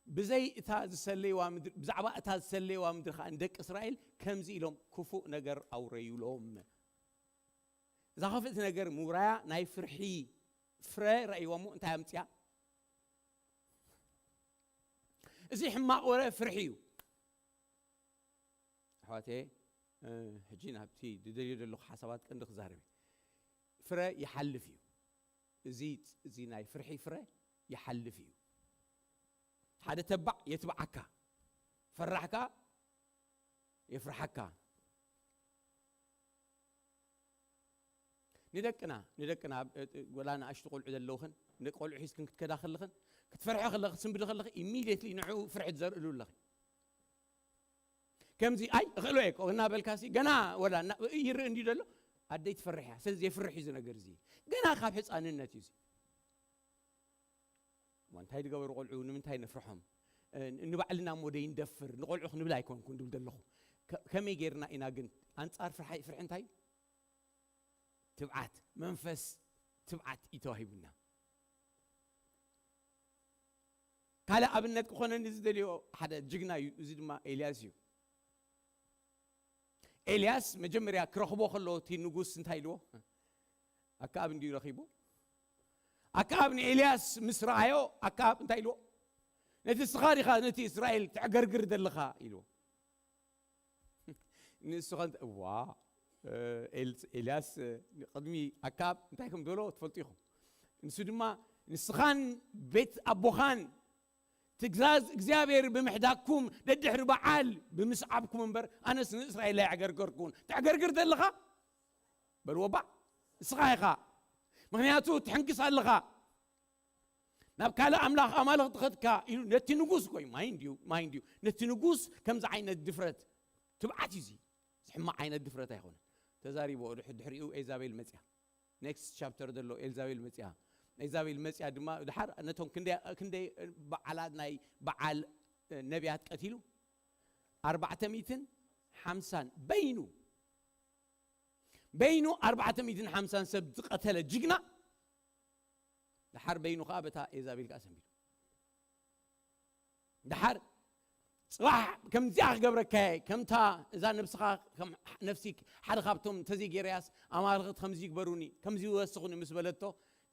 ብዘይ እታ ዝሰለይዋ ምድሪ፣ ብዛዕባ እታ ዝሰለይዋ ምድሪ ከኣ ንደቂ እስራኤል ከምዚ ኢሎም ክፉእ ነገር ኣውረዩሎም። እዛ ክፍእቲ ነገር ምውራያ ናይ ፍርሒ ፍረ ረእይዎሞ እንታይ ኣምጽያ? እዚ ሕማቕ ወረ ፍርሒ እዩ። ኣሕዋተየ፣ እ፣ ሕጂ ናብቲ ዝደልዮ ዘለኹ ሓሳባት ቀንዲ ክዛረብ እየ። ፍረ ይሓልፍ እዩ። እዚ፣ እዚ ናይ ፍርሒ ፍረ ይሓልፍ እዩ። ሓደ ተባዕ የትብዓካ፣ ፈራሕ ከኣ የፍርሓካ። ንደቅና፣ ንደቅና፣ እ፣ እ፣ ወላ ንኣሽቱ ቆልዑ ዘለውኽን፣ ንቆልዑ ሒዝክን ክትከዳ ከለኽን፣ ክትፈርሒ ከለኺ፣ ክትስንብዲ ከለኺ፣ ኢሚድየትሊ ንዕኡ ፍርሒ ትዘርእሉ ኣለኺ። ከምዚ፣ "ኣይ፣ እኽእሎ እየ እኮ" እናበልካሲ፣ ገና ወላ እና-፣ ይርኢ እንዲዩ ዘሎ፣ ኣደይ ትፈርሕ እያ። ስለዚ የፍርሕ እዩ እዚ ነገር እዚ። ገና ካብ ሕፃንነት እዩ እዚ። እሞ እንታይ ዝገበሩ ቆልዑ ንምንታይ ነፍርሖም? እ፣ ንባዕልና እሞ ደይንደፍር፣ ንቆልዑ ክንብል ኣይኮንኩን ድብል ዘለኹ። ከ-፣ ከመይ ጌርና ኢና ግን ኣንጻር ፍርሒ፣ ፍርሒ እንታይ እዩ? ትብዓት፣ መንፈስ ትብዓት እዩ ተዋሂቡና። ካልእ ኣብነት ክኾነኒ ዝደልዮ ሓደ ጅግና እዩ፣ እዚ ድማ ኤልያስ እዩ። ኤልያስ መጀመርያ ክረኽቦ ከሎ እቲ ንጉስ እንታይ ኢልዎ? ኣከኣብ እንድዩ ረኺቡ። ኣከኣብ ንኤልያስ ምስ ረኣዮ ኣከኣብ እንታይ ኢልዎ? "ነቲ እስኻ ዲኻ ነቲ እስራኤል ተዕገርግር ዘለኻ?" ኢልዎ። ንሱ ኸ እንተ-፣ እዋ፣ እ፣ ኤል-፣ ኤልያስ፣ እ፣ ንቅድሚ ኣከኣብ እንታይ ከም ዝበሎ ትፈልጡ ኢኹም። ንሱ ድማ፣ "ንስኻን ቤት ኣቦኻን ትእዛዝ እግዚኣብሔር ብምሕዳግኩም ደድሕሪ በዓል ብምስዓብኩም እምበር፣ ኣነስ ንእስራኤል ኣይዕገርገርኩን። ተዕገርግር ዘለኻ?" በልዎ፣ "እባ ንስኻ ኢኻ። ምኽንያቱ ትሕንክስ ኣለኻ። ናብ ካልእ ኣምላኽ ኣማልኽቲ ኸድካ" ኢሉ ነቲ ንጉስ፣ ኮይ፣ ማይንድ ዩ፣ ማይንድ ዩ፣ ነቲ ንጉስ ከምዚ ዓይነት ድፍረት፣ ትብዓት እዩ እዚ። እዚ ሕማቕ ዓይነት ድፍረት ኣይኮነን። ተዛሪቦ ድሕ-፣ ድሕሪኡ ኤልዛቤል መጽያ። ኔክስት ቻፕተር ዘሎ ኤልዛቤል መጽያ። ኤልዛቤል መጽያ ድማ ድሓር ነቶም ክንደይ፣ ክንደይ በዓላት ናይ በዓል ነቢያት ቀቲሉ? ኣርባዕተ ሚእትን ሓምሳን በይኑ፣ በይኑ ኣርባዕተ ሚእትን ሓምሳን ሰብ ዝቐተለ ጅግና፣ ድሓር በይኑ ከኣ በታ ኤልዛቤል ከኣ ሰንቢዱ። ድሓር ጽባሕ ከምዚኣ ክገብረካ እየ፣ ከምታ እዛ ነብስኻ፣ ከም ነፍሲ ሓደ ካብቶም እንተዘይ ገይረያስ ኣማልኽት ከምዚ ይግበሩኒ፣ ከምዚ ይወስኹኒ ምስ በለቶ፣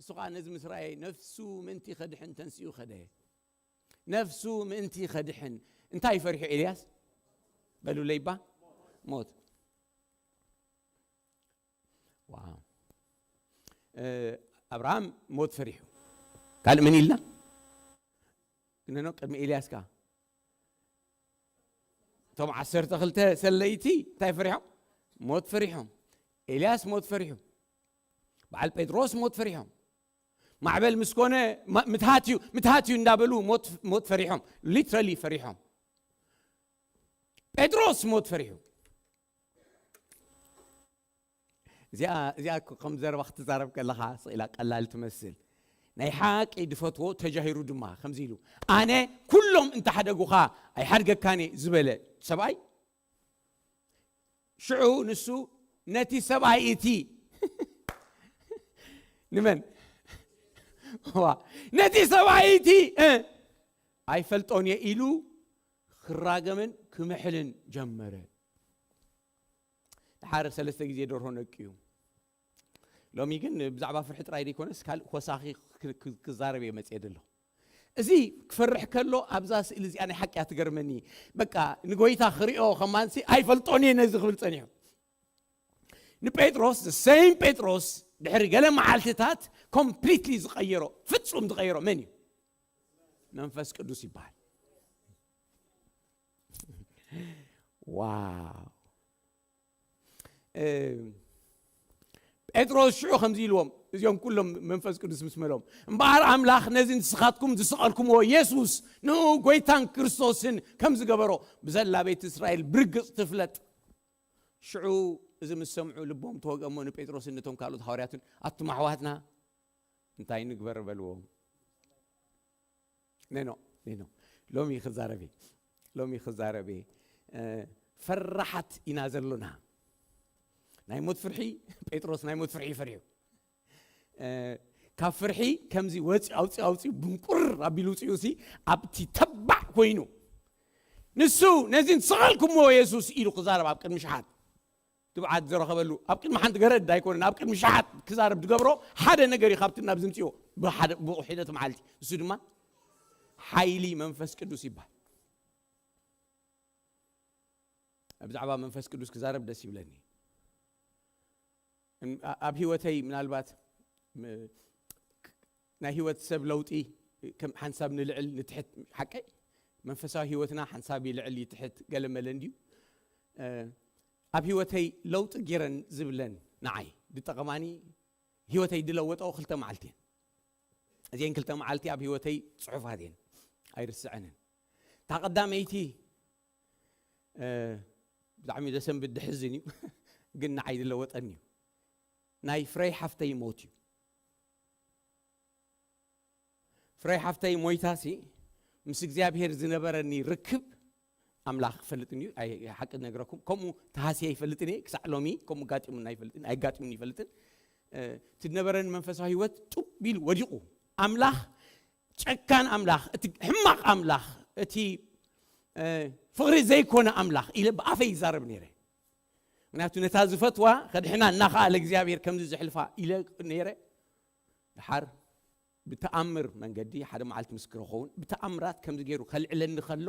ንሱ ከኣ ነዚ ምስ ረኣየ ነፍሱ ምእንቲ ከድሕን ተንሲኡ ከደ። ነፍሱ ምእንቲ ከድሕን። እንታይ ፈሪሑ ኤልያስ? በሉለይ እባ። ሞት። ዋው። እ፣ ኣብርሃም ሞት ፈሪሑ። ካልእ መን ኢልና? እነኖ ቅድሚ ኤልያስ ከኣ እቶም ዓሰርተ ክልተ ሰለይቲ እንታይ ፈሪሖም? ሞት ፈሪሖም። ኤልያስ ሞት ፈሪሑ። በዓል ጴጥሮስ ሞት ፈሪሖም። ማዕበል ምስ ኮነ፣ ማ-፣ ምትሃት እዩ፣ ምትሃት እዩ እንዳበሉ ሞት፣ ሞት ፈሪሖም። ሊትራሊ ፈሪሖም። ጴጥሮስ ሞት ፈሪሑ። እዚኣ፣ እዚኣ እኮ ከም ዘረባ ክትዛረብ ከለኻ ስቕ ኢላ ቀላል ትመስል። ናይ ሓቂ ድፈትዎ ተጃሂሩ ድማ ከምዚ ኢሉ፣ "ኣነ ኩሎም እንተሓደጉኻ ኣይሓድገካን እየ" ዝበለ ሰብኣይ፣ ሽዑ ንሱ ነቲ ሰብኣይ እቲ ንመን? ዋ፣ ነቲ ሰብኣይ እቲ፣ እ፣ "ኣይፈልጦን እየ" ኢሉ ክራገምን ክምሕልን ጀመረ። ድሓር ሰለስተ ግዜ ደርሆ ነቅዩ። ሎሚ ግን ብዛዕባ ፍርሒ ጥራይ ዘይኮነስ ካልእ ኮሳኺ ክ-፣ ክ-፣ ክዛረብ እየ መጽየ ዘለኹ። እዚ ክፈርሕ ከሎ ኣብዛ ስእሊ እዚኣ ናይ ሓቂ እያ ትገርመኒ። በቃ ንጎይታ ክሪኦ ከማንሲ ኣይፈልጦን እየ ነዚ ክብል ጸኒሑ። ንጴጥሮስ፣ the same ጴጥሮስ ድሕሪ ገለ መዓልትታት ኮምፕሊትሊ ዝቐየሮ፣ ፍጹም ዝቐየሮ መን እዩ? መንፈስ ቅዱስ ይበሃል። ዋው። እ፣ ጴጥሮስ ሽዑ ከምዚ ኢልዎም፣ እዚኦም ኩሎም መንፈስ ቅዱስ ምስ መሎም፣ እምበኣር ኣምላኽ ነዚ ንስኻትኩም ዝሰቐልኩምዎ የሱስ ንኡ ጎይታን ክርስቶስን ከም ዝገበሮ ብዘላ ቤት እስራኤል ብርግጽ ትፍለጥ። ሽዑ እዚ ምስ ሰምዑ ልቦም ተወግአ እሞ ንጴጥሮስን ነቶም ካልኦት ሃዋርያትን፣ ኣቱም ኣሕዋትና እንታይ ንግበር በልዎም። ነኖ ነኖ ሎሚ ክዛረብ እየ። ሎሚ ክዛረብ እየ። ፈራሓት ኢና ዘሎና። ናይ ሞት ፍርሒ፣ ጴጥሮስ ናይ ሞት ፍርሒ ፈሪሑ። ካብ ፍርሒ ከምዚ ወፂ ኣውፂ ኣውፂ ብንቁር ኣቢሉ ውፅኡ ሲ ኣብቲ ተባዕ ኮይኑ ንሱ ነዚ ንስቐልኩምዎ የሱስ ኢሉ ክዛረብ ኣብ ቅድሚ ሸሓት ትብዓት ዝረኸበሉ ኣብ ቅድሚ ሓንቲ ገረድ ኣይኮነን፣ ኣብ ቅድሚ ሸሓት ክዛረብ ዝገብሮ ሓደ ነገር እዩ። ካብቲ ናብ ዝምፅኦ ብሓደ ብቑሒደት መዓልቲ እሱ ድማ ሓይሊ መንፈስ ቅዱስ ይበሃል። ብዛዕባ መንፈስ ቅዱስ ክዛረብ ደስ ይብለኒ። ኣብ ህይወተይ ምናልባት ናይ ህይወት ሰብ ለውጢ ሓንሳብ ንልዕል ንትሕት ሓቀይ መንፈሳዊ ህይወትና ሓንሳብ ይልዕል ይትሕት ገለመለ እንድዩ። ኣብ ህይወተይ ለውጢ ጌረን ዝብለን ንዓይ ዝጠቐማኒ ህይወተይ ዝለወጠኦ ክልተ መዓልቲ እየን። እዚአን ክልተ መዓልቲ ኣብ ህይወተይ ፅሑፋት እየን፣ ኣይርስዐንን። እታ ቀዳመይቲ ብጣዕሚ ዘሰንብድ ድሕዝን እዩ ግን ንዓይ ዝለወጠኒ እዩ። ናይ ፍረይ ሓፍተይ ሞት እዩ። ፍረይ ሓፍተይ ሞይታሲ ምስ እግዚኣብሔር ዝነበረኒ ርክብ ኣምላኽ ይፈልጥን እዩ። ሓቂ ነግረኩም፣ ከምኡ ተሃስየ ይፈልጥን እየ። ክሳዕ ሎሚ ከምኡ ጋጢሙና ይፈልጥን ኣይጋጢሙን ይፈልጥን። እቲ ዝነበረኒ መንፈሳዊ ህይወት ጡብ ኢሉ ወዲቑ። ኣምላኽ ጨካን ኣምላኽ፣ እቲ ሕማቕ ኣምላኽ፣ እቲ ፍቕሪ ዘይኮነ ኣምላኽ ኢለ ብኣፈይ ይዛረብ ነይረ። ምክንያቱ ነታ ዝፈትዋ ከድሕና እናኸኣለ እግዚኣብሔር ከምዚ ዘሕልፋ ኢለ ነይረ። ድሓር ብተኣምር መንገዲ ሓደ መዓልቲ ምስክር ኸውን ብተኣምራት ከምዚ ገይሩ ከልዕለኒ ከሎ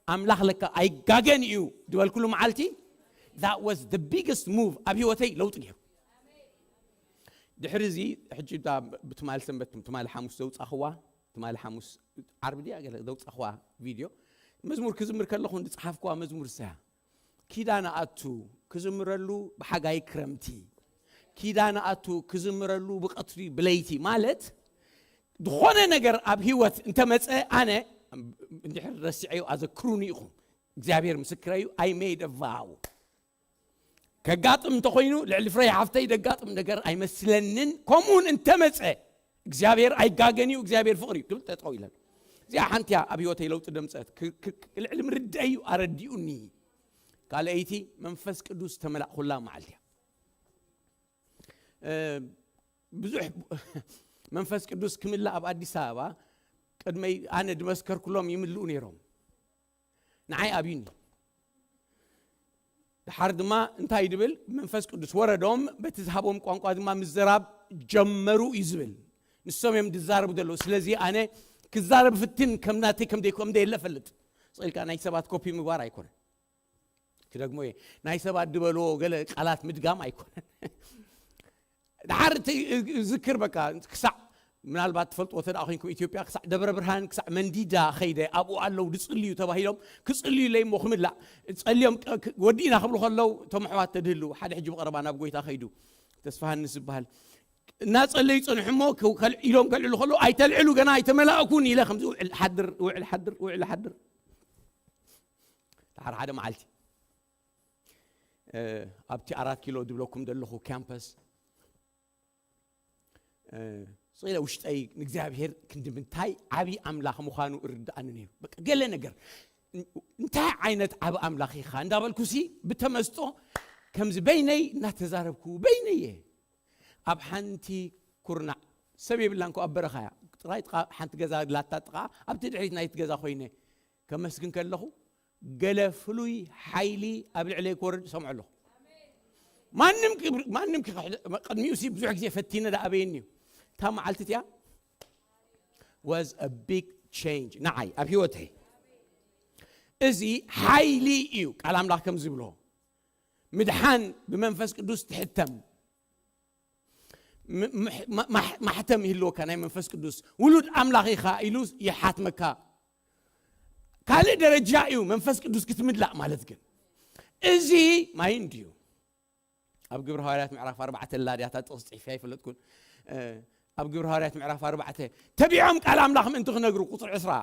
ኣምላኽ ለካ ኣይጋገን እዩ ዝበልኩሉ መዓልቲ that was the biggest move ኣብ ህይወተይ ለውጢ ገይሩ። ድሕሪ እዚ ሕጂ ብትማል ሰንበት ትማል ሓሙስ ዘውፃኽዋ ትማል ሓሙስ ዓርቢ ድያ ገለ ዘውፃኽዋ ቪድዮ መዝሙር ክዝምር ከለኹ ዝፅሓፍክዋ መዝሙር ሰያ ኪዳን ኣቱ ክዝምረሉ ብሓጋይ ክረምቲ ኪዳን ኣቱ ክዝምረሉ ብቐትሪ ብለይቲ ማለት ዝኾነ ነገር ኣብ ህይወት እንተመፀ ኣነ እንድሕር ረሲዐዮ ኣዘክሩኒ ኢኹም እግዚኣብሔር ምስክረዩ I made a vow ከጋጥም እንተኮይኑ ልዕሊ ፍረይ ሓፍተይ ደጋጥም ነገር ኣይመስለንን። ከምኡውን እንተመፀ እግዚኣብሔር ኣይጋገን እዩ፣ እግዚኣብሔር ፍቕሪ እዩ ክብል ጠጠው ኢለን። እዚኣ ሓንቲ እያ ኣብ ህይወተይ ለውጢ ደምፀት። ልዕሊ ምርዳይ እዩ ኣረዲኡኒ። ካልኣይቲ መንፈስ ቅዱስ ተመላእኩላ መዓልቲ እያ። ብዙሕ መንፈስ ቅዱስ ክምላ ኣብ ኣዲስ ኣበባ ቅድመይ ኣነ ድመስከርኩሎም ይምልኡ ነይሮም። ንዓይ ኣብዩኒ። ድሓር ድማ እንታይ ድብል መንፈስ ቅዱስ ወረዶም በቲ ዝሃቦም ቋንቋ ድማ ምዘራብ ጀመሩ እዩ ዝብል። ንሶም እዮም ድዛረቡ ዘለዉ። ስለዚ ኣነ ክዛረብ ፍትን ከም ናተይ ከም ደይ ከም ደየለ ፈልጥ። ስቕ ኢልካ ናይ ሰባት ኮፒ ምግባር ኣይኮነን። ክደግሞ እየ። ናይ ሰባት ድበልዎ ገለ ቃላት ምድጋም ኣይኮነን። ድሓር ዝክር በቃ ክሳዕ ምናልባት ትፈልጥዎ ተደኣ ኮንኩም ኢትዮጵያ ክሳዕ ደብረ ብርሃን ክሳዕ መንዲዳ ኸይደ ኣብኡ ኣለዉ ድፅልዩ ተባሂሎም ክፅልዩለይ እሞ ክምላእ ፀልዮም ወዲእና ክብሉ ከለዉ እቶም ኣሕዋት ተድህልዉ ሓደ ሕጂ ብቐረባ ናብ ጎይታ ኸይዱ ተስፋሃንስ ዝበሃል እናፀለዩ ይፀንሑ እሞ ኢሎም ከልዕሉ ከለዉ ኣይተልዕሉ ገና ኣይተመላእኩን ኢለ ከምዚ ውዕል ሓድር ውዕል ሓድር ውዕል ሓድር ድሓር ሓደ መዓልቲ ኣብቲ ኣራት ኪሎ ድብለኩም ዘለኹ ካምፐስ ስለ ውሽጠይ ንእግዚኣብሔር ክንዲ ምንታይ ዓብዪ ኣምላኽ ምዃኑ እርድኣኒ ነይሩ። በቃ ገለ ነገር እንታይ ዓይነት ዓብ ኣምላኽ ኢኻ እንዳበልኩሲ ብተመስጦ ከምዚ በይነይ እናተዛረብኩ በይነየ ኣብ ሓንቲ ኩርናዕ ሰብ የብላን እኮ ኣብ በረኻ እያ ጥራይ ጥቓ ሓንቲ ገዛ ላታ ጥቓ ኣብቲ ድሕሪት ናይቲ ገዛ ኮይነ ከመስግን ከለኹ ገለ ፍሉይ ሓይሊ ኣብ ልዕለይ ክወርድ እሰምዖ ኣለኹ። ማንም ክብር- ማንም ክኽሕድ- ቅድሚኡ ሲ ብዙሕ ግዜ ፈቲነ ዳ ኣበየኒ እዩ። እታ መዓልቲ እቲኣ was a big change ንዓይ ኣብ ህይወተይ። እዚ ሓይሊ እዩ። ቃል ኣምላኽ ከም ዝብሎ ምድሓን ብመንፈስ ቅዱስ ትሕተም። ም- ምሕ- ማ- ማሕ- ማሕተም ይህልወካ ናይ መንፈስ ቅዱስ ውሉድ ኣምላኽ ኢኻ ኢሉ ይሓትመካ። ካልእ ደረጃ እዩ መንፈስ ቅዱስ ክትምላእ ማለት ግን እዚ ማይ እንድዩ። ኣብ ግብሪ ሃዋርያት ምዕራፍ ኣርባዕተ ላድያታ ጥቕስ ጽሒፍ ኣይፈለጥኩን ኣብ ግብሪ ሃዋርያት ምዕራፍ ኣርባዕተ ተቢዖም ቃል ኣምላኽ ምእንቲ ክነግሩ ቁፅሪ ዕስራ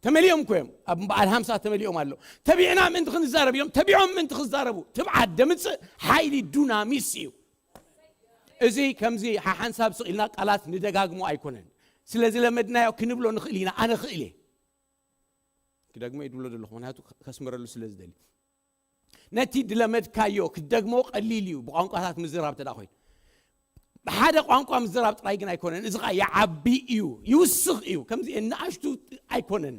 ተመሊኦም እኮ እዮም ኣብ በዓል ሃምሳ ተመሊኦም ኣሎ ተቢዕና ምእንቲ ክንዛረብ እዮም ተቢዖም ምእንቲ ክዛረቡ ትብዓት ደምፅእ ሓይሊ ዱናሚስ እዩ እዚ ከምዚ ሓሓንሳብ ስቕ ኢልና ቃላት ንደጋግሞ ኣይኮነን ስለ ዝለመድናዮ ክንብሎ ንኽእል ኢና ኣነ ክእል እየ ክደግሞ ይድብሎ ዘለኹ ምክንያቱ ከስምረሉ ስለ ዝደሊ ነቲ ድለመድካዮ ክትደግሞ ቀሊል እዩ ብቋንቋታት ምዝራብ ተዳ ኮይኑ ብሓደ ቋንቋ ምዝራብ ጥራይ ግን ኣይኮነን እዚ ከዓ ይዓቢ እዩ ይውስኽ እዩ ከምዚ ንኣሽቱ ኣይኮነን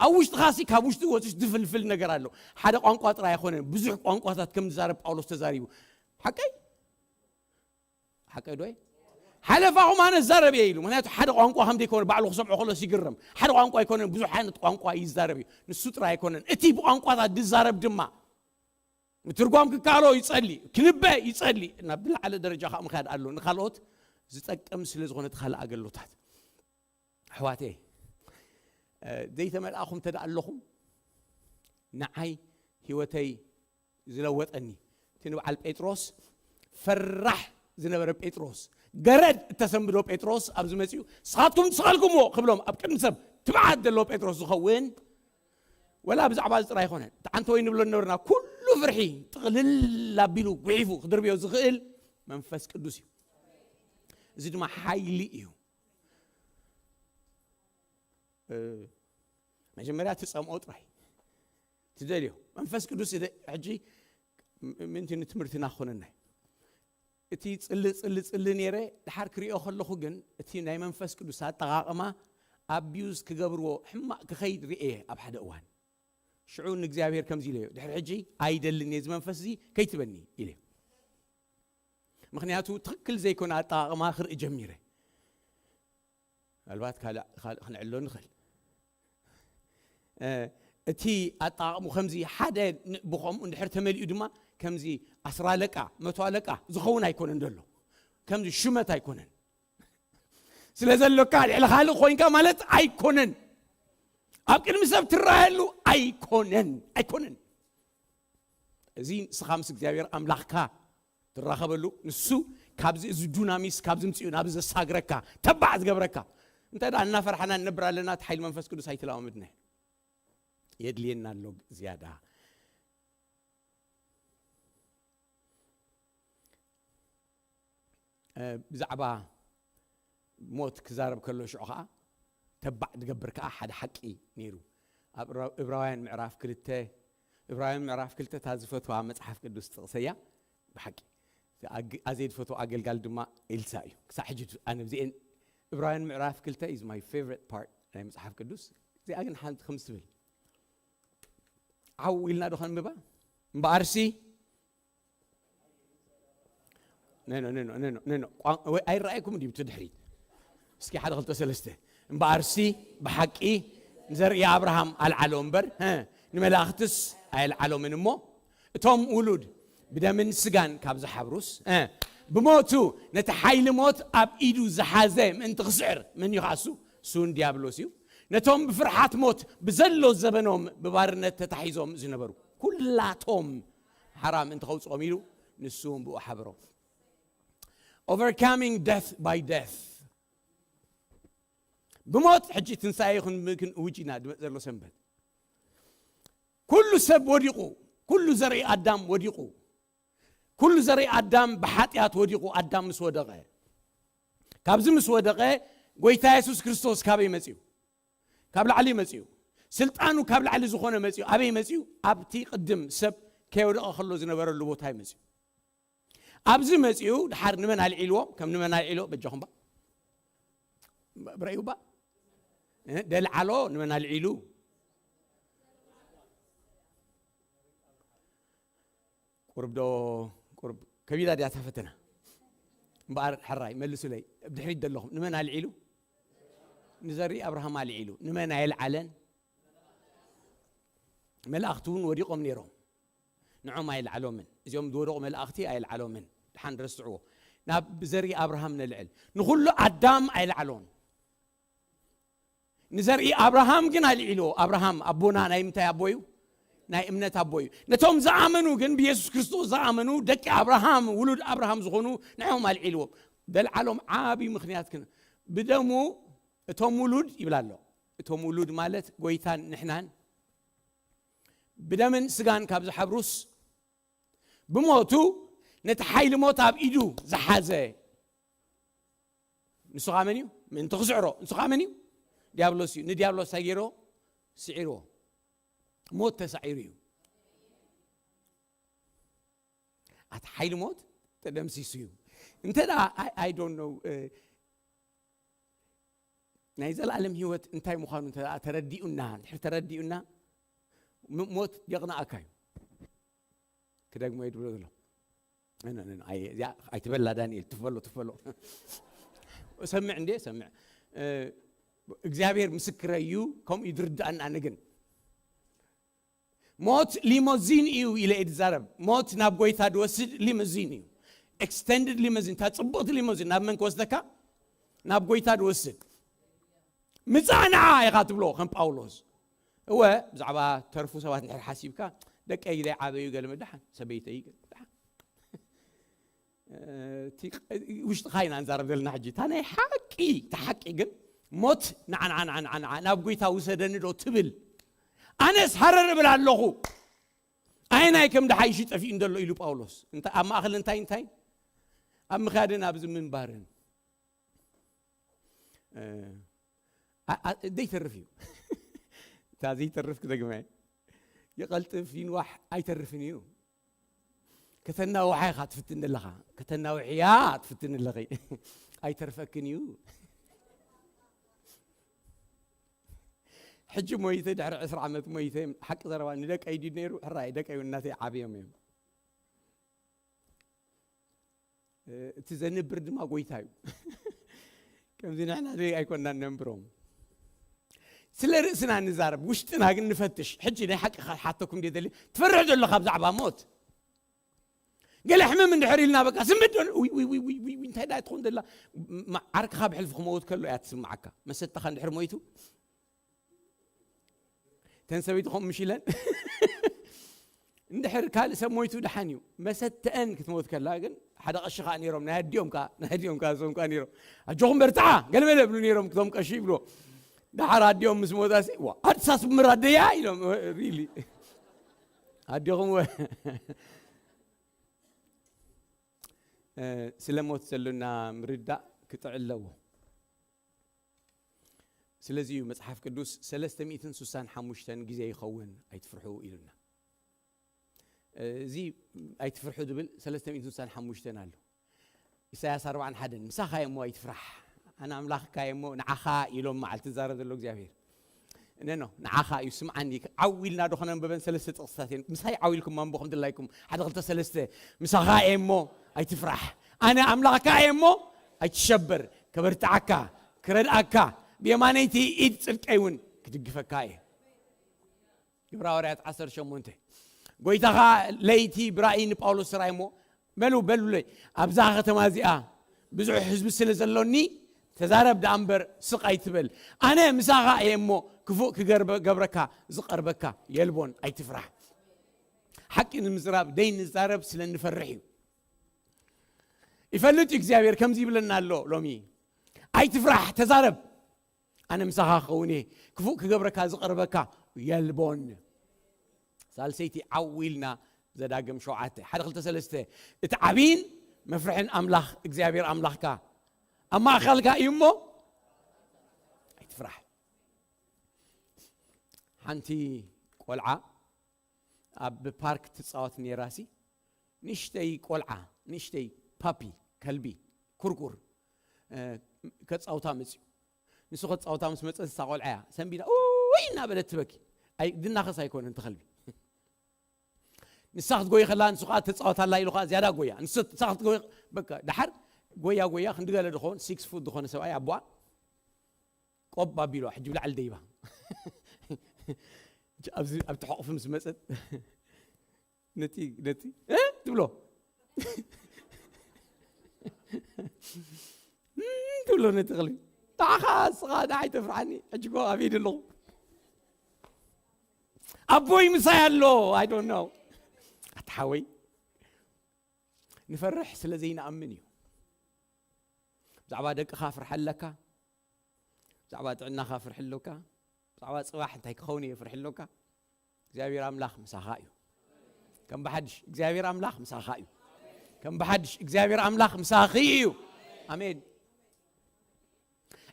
ኣብ ውሽጥኻሲ ካብ ውሽጢ ወፅሽ ዝፍልፍል ነገር ኣሎ ሓደ ቋንቋ ጥራይ ኣይኮነን ብዙሕ ቋንቋታት ከም ዝዛረብ ጳውሎስ ተዛሪቡ ሓቀይ ሓቀ ዶ ሓለፋኹም ኣነ ዛረብ እየ ኢሉ ምክንያቱ ሓደ ቋንቋ ከም ዘይኮነ ባዕሉ ክሰምዖ ከሎ ይግረም ሓደ ቋንቋ ኣይኮነን ብዙሕ ዓይነት ቋንቋ ይዛረብ እዩ ንሱ ጥራይ ኣይኮነን እቲ ብቋንቋታት ዝዛረብ ድማ ምትርጓም ክካሎ ይጸሊ ክንበ ይጸሊ ናብ ዝለዓለ ደረጃ ከዓ ምካድ ኣሎ ንካልኦት ዝጠቅም ስለ ዝኾነ እቲ ካልእ ኣገልግሎታት ኣሕዋተይ ዘይተመልኣኹም ተደኣ ኣለኹም ንዓይ ህይወተይ ዝለወጠኒ እቲ ንበዓል ጴጥሮስ ፈራሕ ዝነበረ ጴጥሮስ ገረድ እተሰንብዶ ጴጥሮስ ኣብዚ መፅኡ ንስኻትኩም ዝሰቐልኩምዎ ክብሎም ኣብ ቅድሚ ሰብ ትብዓት ዘለዎ ጴጥሮስ ዝኸውን ወላ ብዛዕባ እዚ ጥራይ ኣይኮነን እቲ ዓንተ ወይ ንብሎ ነበርና ኩሉ ፍርሒ ጥቕልል ኣቢሉ ጉሒፉ ክድርብዮ ዝኽእል መንፈስ ቅዱስ እዩ እዚ ድማ ሓይሊ እዩ መጀመርያ ትፀምኦ ጥራይ ትደልዮ መንፈስ ቅዱስ ሕጂ ምንቲ ንትምህርትና ክኾነና እቲ ፅሊ ፅሊ ፅሊ ነይረ ድሓር ክሪኦ ከለኹ ግን እቲ ናይ መንፈስ ቅዱስ ኣጠቓቕማ ኣቢዩዝ ክገብርዎ ሕማቕ ክኸይድ ርእየ ኣብ ሓደ እዋን ሽዑ ንእግዚኣብሔር ከምዚ ኢለዮ ድሕሪ ሕጂ ኣይደልን እየ እዚ መንፈስ እዚ ከይትበኒ ኢለዮ ምክንያቱ ትኽክል ዘይኮነ ኣጠቓቕማ ክርኢ ጀሚረ ምናልባት ካልእ ክንዕሎ ንኽእል እቲ ኣጠቓቕሙ ከምዚ ሓደ ብኸምኡ እንድሕር ተመሊኡ ድማ ከምዚ ኣስራ ኣለቃ መቶ ኣለቃ ዝኸውን ኣይኮነን ዘሎ ከምዚ ሹመት ኣይኮነን ስለ ዘሎካ ልዕሊ ካልእ ኮይንካ ማለት ኣይኮነን ኣብ ቅድሚ ሰብ ትረኣየሉ ኣይኮነን ኣይኮነን እዚ ንስኻ ምስ እግዚኣብሔር ኣምላኽካ ትራኸበሉ ንሱ ካብዚ እዚ ዱናሚስ ካብዚ ምፅኡ ናብዚ ዘሳግረካ ተባዕ ዝገብረካ እንተ ደኣ እናፈርሓና ንነብር ኣለና እቲ ሓይሊ መንፈስ ቅዱስ ኣይተለማመድና የድልየና ኣሎ ዝያዳ ብዛዕባ ሞት ክዛረብ ከሎ ሽዑ ከዓ ተባዕ ዝገብር ከዓ ሓደ ሓቂ ነይሩ ኣብ እብራውያን ምዕራፍ ክልተ እብራውያን ምዕራፍ ክልተ እታ ዝፈትዋ መፅሓፍ ቅዱስ ጥቕሰያ ብሓቂ ኣዘይ ዝፈትዎ ኣገልጋል ድማ ኤልሳ እዩ ክሳዕ ሕጂ ኣነ ብዚአን እብራውያን ምዕራፍ ክልተ is my favorite part ናይ መፅሓፍ ቅዱስ እዚኣ ግን ሓንቲ ከምዚ ትብል ዓው ኢልና ዶ ከንብባ እምበኣርሲ ኣይረኣየኩም ድዩ ድሕሪት እስኪ ሓደ ክልተ ሰለስተ እምበኣርሲ ብሓቂ ንዘርኢ ኣብርሃም ኣልዓሎ እምበር ንመላእኽትስ ኣየልዓሎምን እሞ እቶም ውሉድ ብደምን ስጋን ካብ ዝሓብሩስ ብሞቱ ነቲ ሓይሊ ሞት ኣብ ኢዱ ዝሓዘ ምእንቲ ክስዕር መን እዩ ከኣሱ እሱን ዲያብሎስ እዩ ነቶም ብፍርሓት ሞት ብዘሎ ዘበኖም ብባርነት ተታሒዞም ዝነበሩ ኩላቶም ሓራ ምእንቲ ከውፅኦም ኢሉ ንሱ እውን ብኡ ሓበሮም overcoming death by death ብሞት ሕጂ ትንሳኤ ክንእውጅ ኢና ዝመፅ ዘሎ ሰንበት ኩሉ ሰብ ወዲቑ ኩሉ ዘርኢ ኣዳም ወዲቑ ኩሉ ዘርኢ ኣዳም ብሓጢኣት ወዲቑ ኣዳም ምስ ወደቐ ካብዚ ምስ ወደቐ ጎይታ የሱስ ክርስቶስ ካበይ መፅኡ ካብ ላዕሊ መፅኡ ስልጣኑ ካብ ላዕሊ ዝኾነ መፅኡ ኣበይ መፅኡ ኣብቲ ቅድም ሰብ ከይወደቐ ከሎ ዝነበረሉ ቦታ እዩ መፅኡ ኣብዚ መፅኡ ድሓር ንመን ኣልዒልዎም ከም ንመን ኣልዒሎ በጃኹም ባ ብረእዩ ባ ደልዓሎ ንመን ኣልዒሉ ቁርብ ዶ ቁርብ ከቢዳ ድያ እታ ፈተና እምበኣር ሕራይ መልሱለይ ኣብ ድሕሪት ዘለኹም ንመን ኣልዒሉ ንዘርኢ ኣብርሃም ኣልዒሉ ንመን ኣየልዓለን መላእኽቲ እውን ወዲቖም ነይሮም ንዖም ኣይልዓሎምን እዚኦም ዝወደቑ መላእኽቲ ኣይልዓሎምን ድሓን ረስዕዎ ናብ ዘርኢ ኣብርሃም ነልዕል ንኹሉ ኣዳም ኣይልዓሎን ንዘርኢ ኣብርሃም ግን ኣልዒልዎ ኣብርሃም ኣቦና ናይ ምንታይ ኣቦ እዩ ናይ እምነት ኣቦ እዩ። ነቶም ዝኣመኑ ግን፣ ብየሱስ ክርስቶስ ዝኣመኑ፣ ደቂ ኣብርሃም፣ ውሉድ ኣብርሃም ዝኾኑ፣ ንዕኦም ኣልዒልዎም። ዘልዓሎም ዓቢ ምኽንያት ክን-፣ ብደሙ እቶም ውሉድ ይብል ኣሎ። እቶም ውሉድ ማለት ጎይታን ንሕናን፣ ብደምን ስጋን ካብ ዝሓብሩስ፣ ብሞቱ ነቲ ሓይሊ ሞት ኣብ ኢዱ ዝሓዘ፣ ንሱ ኸኣ መን እዩ? ምእንቲ ክስዕሮ። ንሱ ኸኣ መን እዩ? ዲያብሎስ እዩ። ንዲያብሎስ እንታይ ገይርዎ? ስዒርዎ። ሞት ተሳዒሩ እዩ። ኣቲ ሓይሊ ሞት ተደምሲሱ እዩ። እንተ ደኣ፣ I, I don't know፣ እ፣ ናይ ዘላለም ህይወት እንታይ ምዃኑ እንተ ደኣ ተረዲኡና፣ እንድሕር ተረዲኡና፣ ም-፣ ሞት የቕንኣካ እዩ። ክደግሞ እየ ድብሎ ዘሎ። ነ-፣ ነ-፣ ነ-፣ ኣይ-፣ እዚኣ ኣይትበላ ዳንኤል፣ ትፈሎ፣ ትፈሎ። ሰምዕ እንዴ፣ ሰምዕ። እ፣ እግዚኣብሔር ምስክረይ እዩ፣ ከምኡ እዩ ዝርድኣኒ ኣነ ግን። ሞት ሊሞዚን እዩ ኢለ እየ ዝዛረብ። ሞት ናብ ጎይታ ዝወስድ ሊሞዚን እዩ። ኤክስቴንድድ ሊሞዚን፣ እታ ጽቡቕቲ ሊሞዚን ናብ መን ክወስደካ? ናብ ጎይታ ዝወስድ። ምጻእ ንዓ ኢኻ ትብሎ ከም ጳውሎስ። እወ፣ ብዛዕባ ተርፉ ሰባት እንድሕር ሓሲብካ፣ ደቀይ ዘይዓበዩ ገለ መድሓን፣ ሰበይተይ ገለ መድሓን። እቲ ውሽጥኻ ኢና ንዛረብ ዘለና ሕጂ። እታ ናይ ሓቂ፣ እታ ሓቂ ግን ሞት ንዓ፣ ንዓ፣ ንዓ፣ ንዓ፣ ንዓ፣ ናብ ጎይታ ውሰደኒ ዶ ትብል? ኣነስ ሃረር እብል ኣለኹ። ኣየናይ ከም ደሓይሽ ጠፊኡ እንደሎ ኢሉ ጳውሎስ። እንታ-፣ ኣብ ማእከል እንታይ እንታይ? ኣብ ምኽያድን ኣብዚ ምንባርን። እ፣ ኣ-፣ ኣ-፣ ዘይተርፍ እዩ። እታ ዘይተርፍ ክደግማ እየ። ይቐልጥፍ ይንዋሕ ኣይተርፍን እዩ። ከተናውሓ ኢኻ ትፍትን ዘለኻ። ከተናውሕያ ትፍትን ኣለኺ። ኣይተርፈክን እዩ። ሕጂ ሞይተ፣ ድሕሪ ዕስራ ዓመት ሞይተ፣ ሓቂ ዘረባ ንደቀይ ድዩ ነይሩ? ሕራይ፣ ደቀይ እውን እናተይ ዓብዮም እዮም። እ፣ እቲ ዘንብር ድማ ጎይታ እዩ። ከምዚ ንሕና ደይ ኣይኮናን ነንብሮም። ስለ ርእስና ንዛረብ፣ ውሽጥና ግን ንፈትሽ። ሕጂ ናይ ሓቂ ክሓተኩም ደደሊ፣ ትፈርሕ ዶ ኣለኻ ብዛዕባ ሞት? ገለ ሕምም እንድሕር ኢልና፣ በቃ ዝምድ ዶ፣ ውይ፣ ውይ፣ እንታይ ደኣ ትኾን ዘላ? ም-፣ ዓርክኻ ብሕልፊ ክመውት ከሎ እያ ትስምዓካ። መሰተኻ እንድሕር ሞይቱ፣ ተን ሰበይቲ ኸም ምሽ ኢለን፣ እንድሕር ካልእ ሰብ ሞይቱ ደሓን እዩ። መሰተአን ክትሞት ከላ ግን፣ ሓደ ቀሺ ኸኣ ነይሮም፣ ናይ ኣዲኦም ከኣ፣ ናይ ኣዲኦም ከኣ፣ እዞም ከኣ ነይሮም። "ኣጆኹም በርትዓ፣ ገለ መለ" ይብሉ ነይሮም፣ እቶም ቀሺ ይብልዎ። ደሓር ኣዲኦም ምስ ሞታሲ፣ "ዋ፣ ኣድሳስ ምር ኣደያ?" ኢሎም፣ ሪሊ። ኣዲኹም ወ-፣ እ፣ ስለ ሞት ዘሎና ምርዳእ ክጥዕል ኣለዎ። ስለዚ እዩ መጽሓፍ ቅዱስ ሰለስተ ሚእትን ስሳን ሓሙሽተን ግዜ ይኸውን ኣይትፍርሑ ኢሉና። እዚ ኣይትፍርሑ ዝብል ሰለስተ ሚእትን ስሳን ሓሙሽተን ኣሎ። ኢሳያስ ኣርባዓን ሓደን፣ "ምሳኻ እየ እሞ ኣይትፍራሕ፣ ኣነ ኣምላኽካ እየ እሞ ንዓኻ" ኢሎም መዓልቲ ዝዛረብ ዘሎ እግዚኣብሔር። ነኖ፣ ንዓኻ እዩ፣ ስምዓኒ። ዓው ኢልና ዶ ከነንብበን ሰለስተ ጥቕስታት እየን። ምሳይ ዓው ኢልኩም ማንቦ ከም ድላይኩም። ሓደ፣ ክልተ፣ ሰለስተ። "ምሳኻ እየ እሞ ኣይትፍራሕ፣ ኣነ ኣምላኽካ እየ እሞ ኣይትሸበር፣ ከበርትዓካ፣ ክረድኣካ፣ ብየማነይቲ ኢድ ጽድቀይ እውን ክድግፈካ እየ።" ግብረ ሃዋርያት ዓሰርተ ሸሞንተ። ጎይታ ኸኣ ለይቲ ብራእይ ንጳውሎስ ራእይ እሞ፣ "በሉ፣ በሉለይ፣ ኣብዛ ከተማ እዚኣ ብዙሕ ህዝቢ ስለ ዘሎኒ፣ ተዛረብ ደኣ እምበር ስቕ ኣይትበል። ኣነ ምሳኻ እየ እሞ፣ ክፉእ ክገርበ-፣ ገብረካ ዝቐርበካ የልቦን፣ ኣይትፍራሕ።" ሓቂ ንምዝራብ ደይ ንዛረብ ስለ እንፈርሕ እዩ። ይፈልጥ እዩ እግዚኣብሔር ከምዚ ይብለና ኣሎ ሎሚ። "ኣይትፍራሕ፣ ተዛረብ። ኣነ ምሳኻ ክኸውን እየ፣ ክፉእ ክገብረካ ዝቐርበካ የልቦን።" ሳልሰይቲ ዓው ኢልና ዘዳግም ሸውዓተ፣ ሓደ፣ ክልተ፣ ሰለስተ። እቲ ዓብይን መፍርሕን ኣምላኽ እግዚኣብሔር ኣምላኽካ ኣብ ማእኸልካ እዩ እሞ ኣይትፍራሕ። ሓንቲ ቆልዓ ኣብ ፓርክ ትጻወት ነይራሲ፣ ንእሽተይ ቆልዓ፣ ንእሽተይ ፓፒ፣ ከልቢ፣ ኩርኩር፣ እ፣ ከጻውታ መጽዩ። ንሱ ከጻውታ ምስ መጸ፣ ንሳ ቆልዓ እያ፣ ሰንቢዳ፣ "ኡይ!" እናበለት ትበኪ። ኣይ፣ ድናኸስ ኣይኮነን፣ እቲ ከልቢ። ንሳ ክትጎይ ከላ፣ ንሱ ከኣ ተጻወታላ ኢሉ ከኣ ዝያዳ ጎያ። ንሱ፣ ንሳ ክትጎይ፣ በቃ፣ ደሓር ጎያ፣ ጎያ፣ ክንዲ ገለ ድኾን፣ ሲክስ ፉት ዝኾነ ሰብኣይ ኣቦኣ፣ ቆብ ኣቢሎ፣ ሕጂ ብላዕሊ ደይባ። ኣብዚ፣ ኣብቲ ሕቑፊ ምስ መጸት፣ ነቲ፣ ነቲ፣ "እ?" ትብሎ። "እም?" ትብሎ ነቲ ከልቢ። "ንዓኻ እስኻ ንዓይ ተፍርሓኒ፣ ሕጂ እኮ ኣብ ኢድ ኣለኹ። ኣቦይ ምሳይ ኣሎ። I don't know ኣታ ሓወይ፣ ንፈርሕ ስለ ዘይንኣምን እዩ። ብዛዕባ ደቅኻ ፍርሒ ኣለካ፣ ብዛዕባ ጥዕናኻ ፍርሒ ኣለካ፣ ብዛዕባ ጽባሕ እንታይ ክኸውን እየ ፍርሒ ኣለካ። እግዚኣብሔር ኣምላኽ ምሳኻ እዩ። ከም ብሓድሽ እግዚኣብሔር ኣምላኽ ምሳኻ እዩ። ከም ብሓድሽ እግዚኣብሔር ኣምላኽ ምሳኺ እዩ። ኣሜን።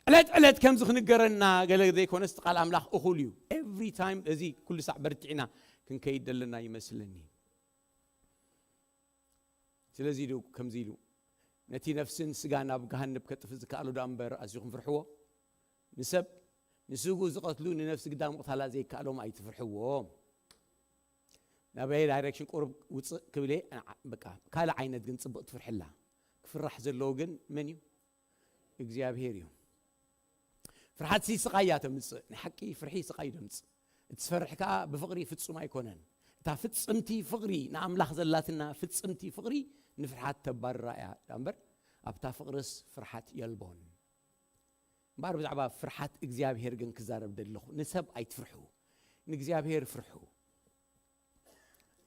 ዕለት ዕለት ከምዚ ክንገረና ገለ ዘይኮነስ እቲ ቃል ኣምላኽ እኹል እዩ። Every time እዚ ኩሉ ሳዕ በርቲዕና ክንከይድ ዘለና ይመስለኒ። ስለዚ ዶ ከምዚ ኢሉ ነቲ ነፍስን ስጋ ናብ ገሃንብ ከጥፍእ ዝከኣሎ ዶ እምበር ኣዚኹም ፍርሕዎ። ንሰብ ንስጉ ዝቐትሉ ንነፍሲ ግዳ ምቕታላ ዘይከኣሎም ኣይትፍርሕዎም። ናበይ ዳይሬክሽን ቁሩብ ውፅእ ክብለ በቃ ካልእ ዓይነት ግን ፅብቕቲ ፍርሒ ኣላ። ክፍራሕ ዘለዎ ግን መን እዩ? እግዚኣብሄር እዩ። ፍርሓት ሲ ስቓይ እያ ተምፅእ። ናይ ሓቂ ፍርሒ ስቓይ እዩ ተምፅእ። እቲ ዝፈርሕ ከዓ ብፍቕሪ ፍጹም ኣይኮነን። እታ ፍጽምቲ ፍቕሪ ንኣምላኽ ዘላትና ፍጽምቲ ፍቕሪ ንፍርሓት ተባርራ እያ እምበር ኣብታ ፍቕርስ ፍርሓት የልቦን። እምበኣር ብዛዕባ ፍርሓት እግዚኣብሄር ግን ክዛረብ ደለኹ። ንሰብ ኣይትፍርሑ፣ ንእግዚኣብሄር ፍርሑ።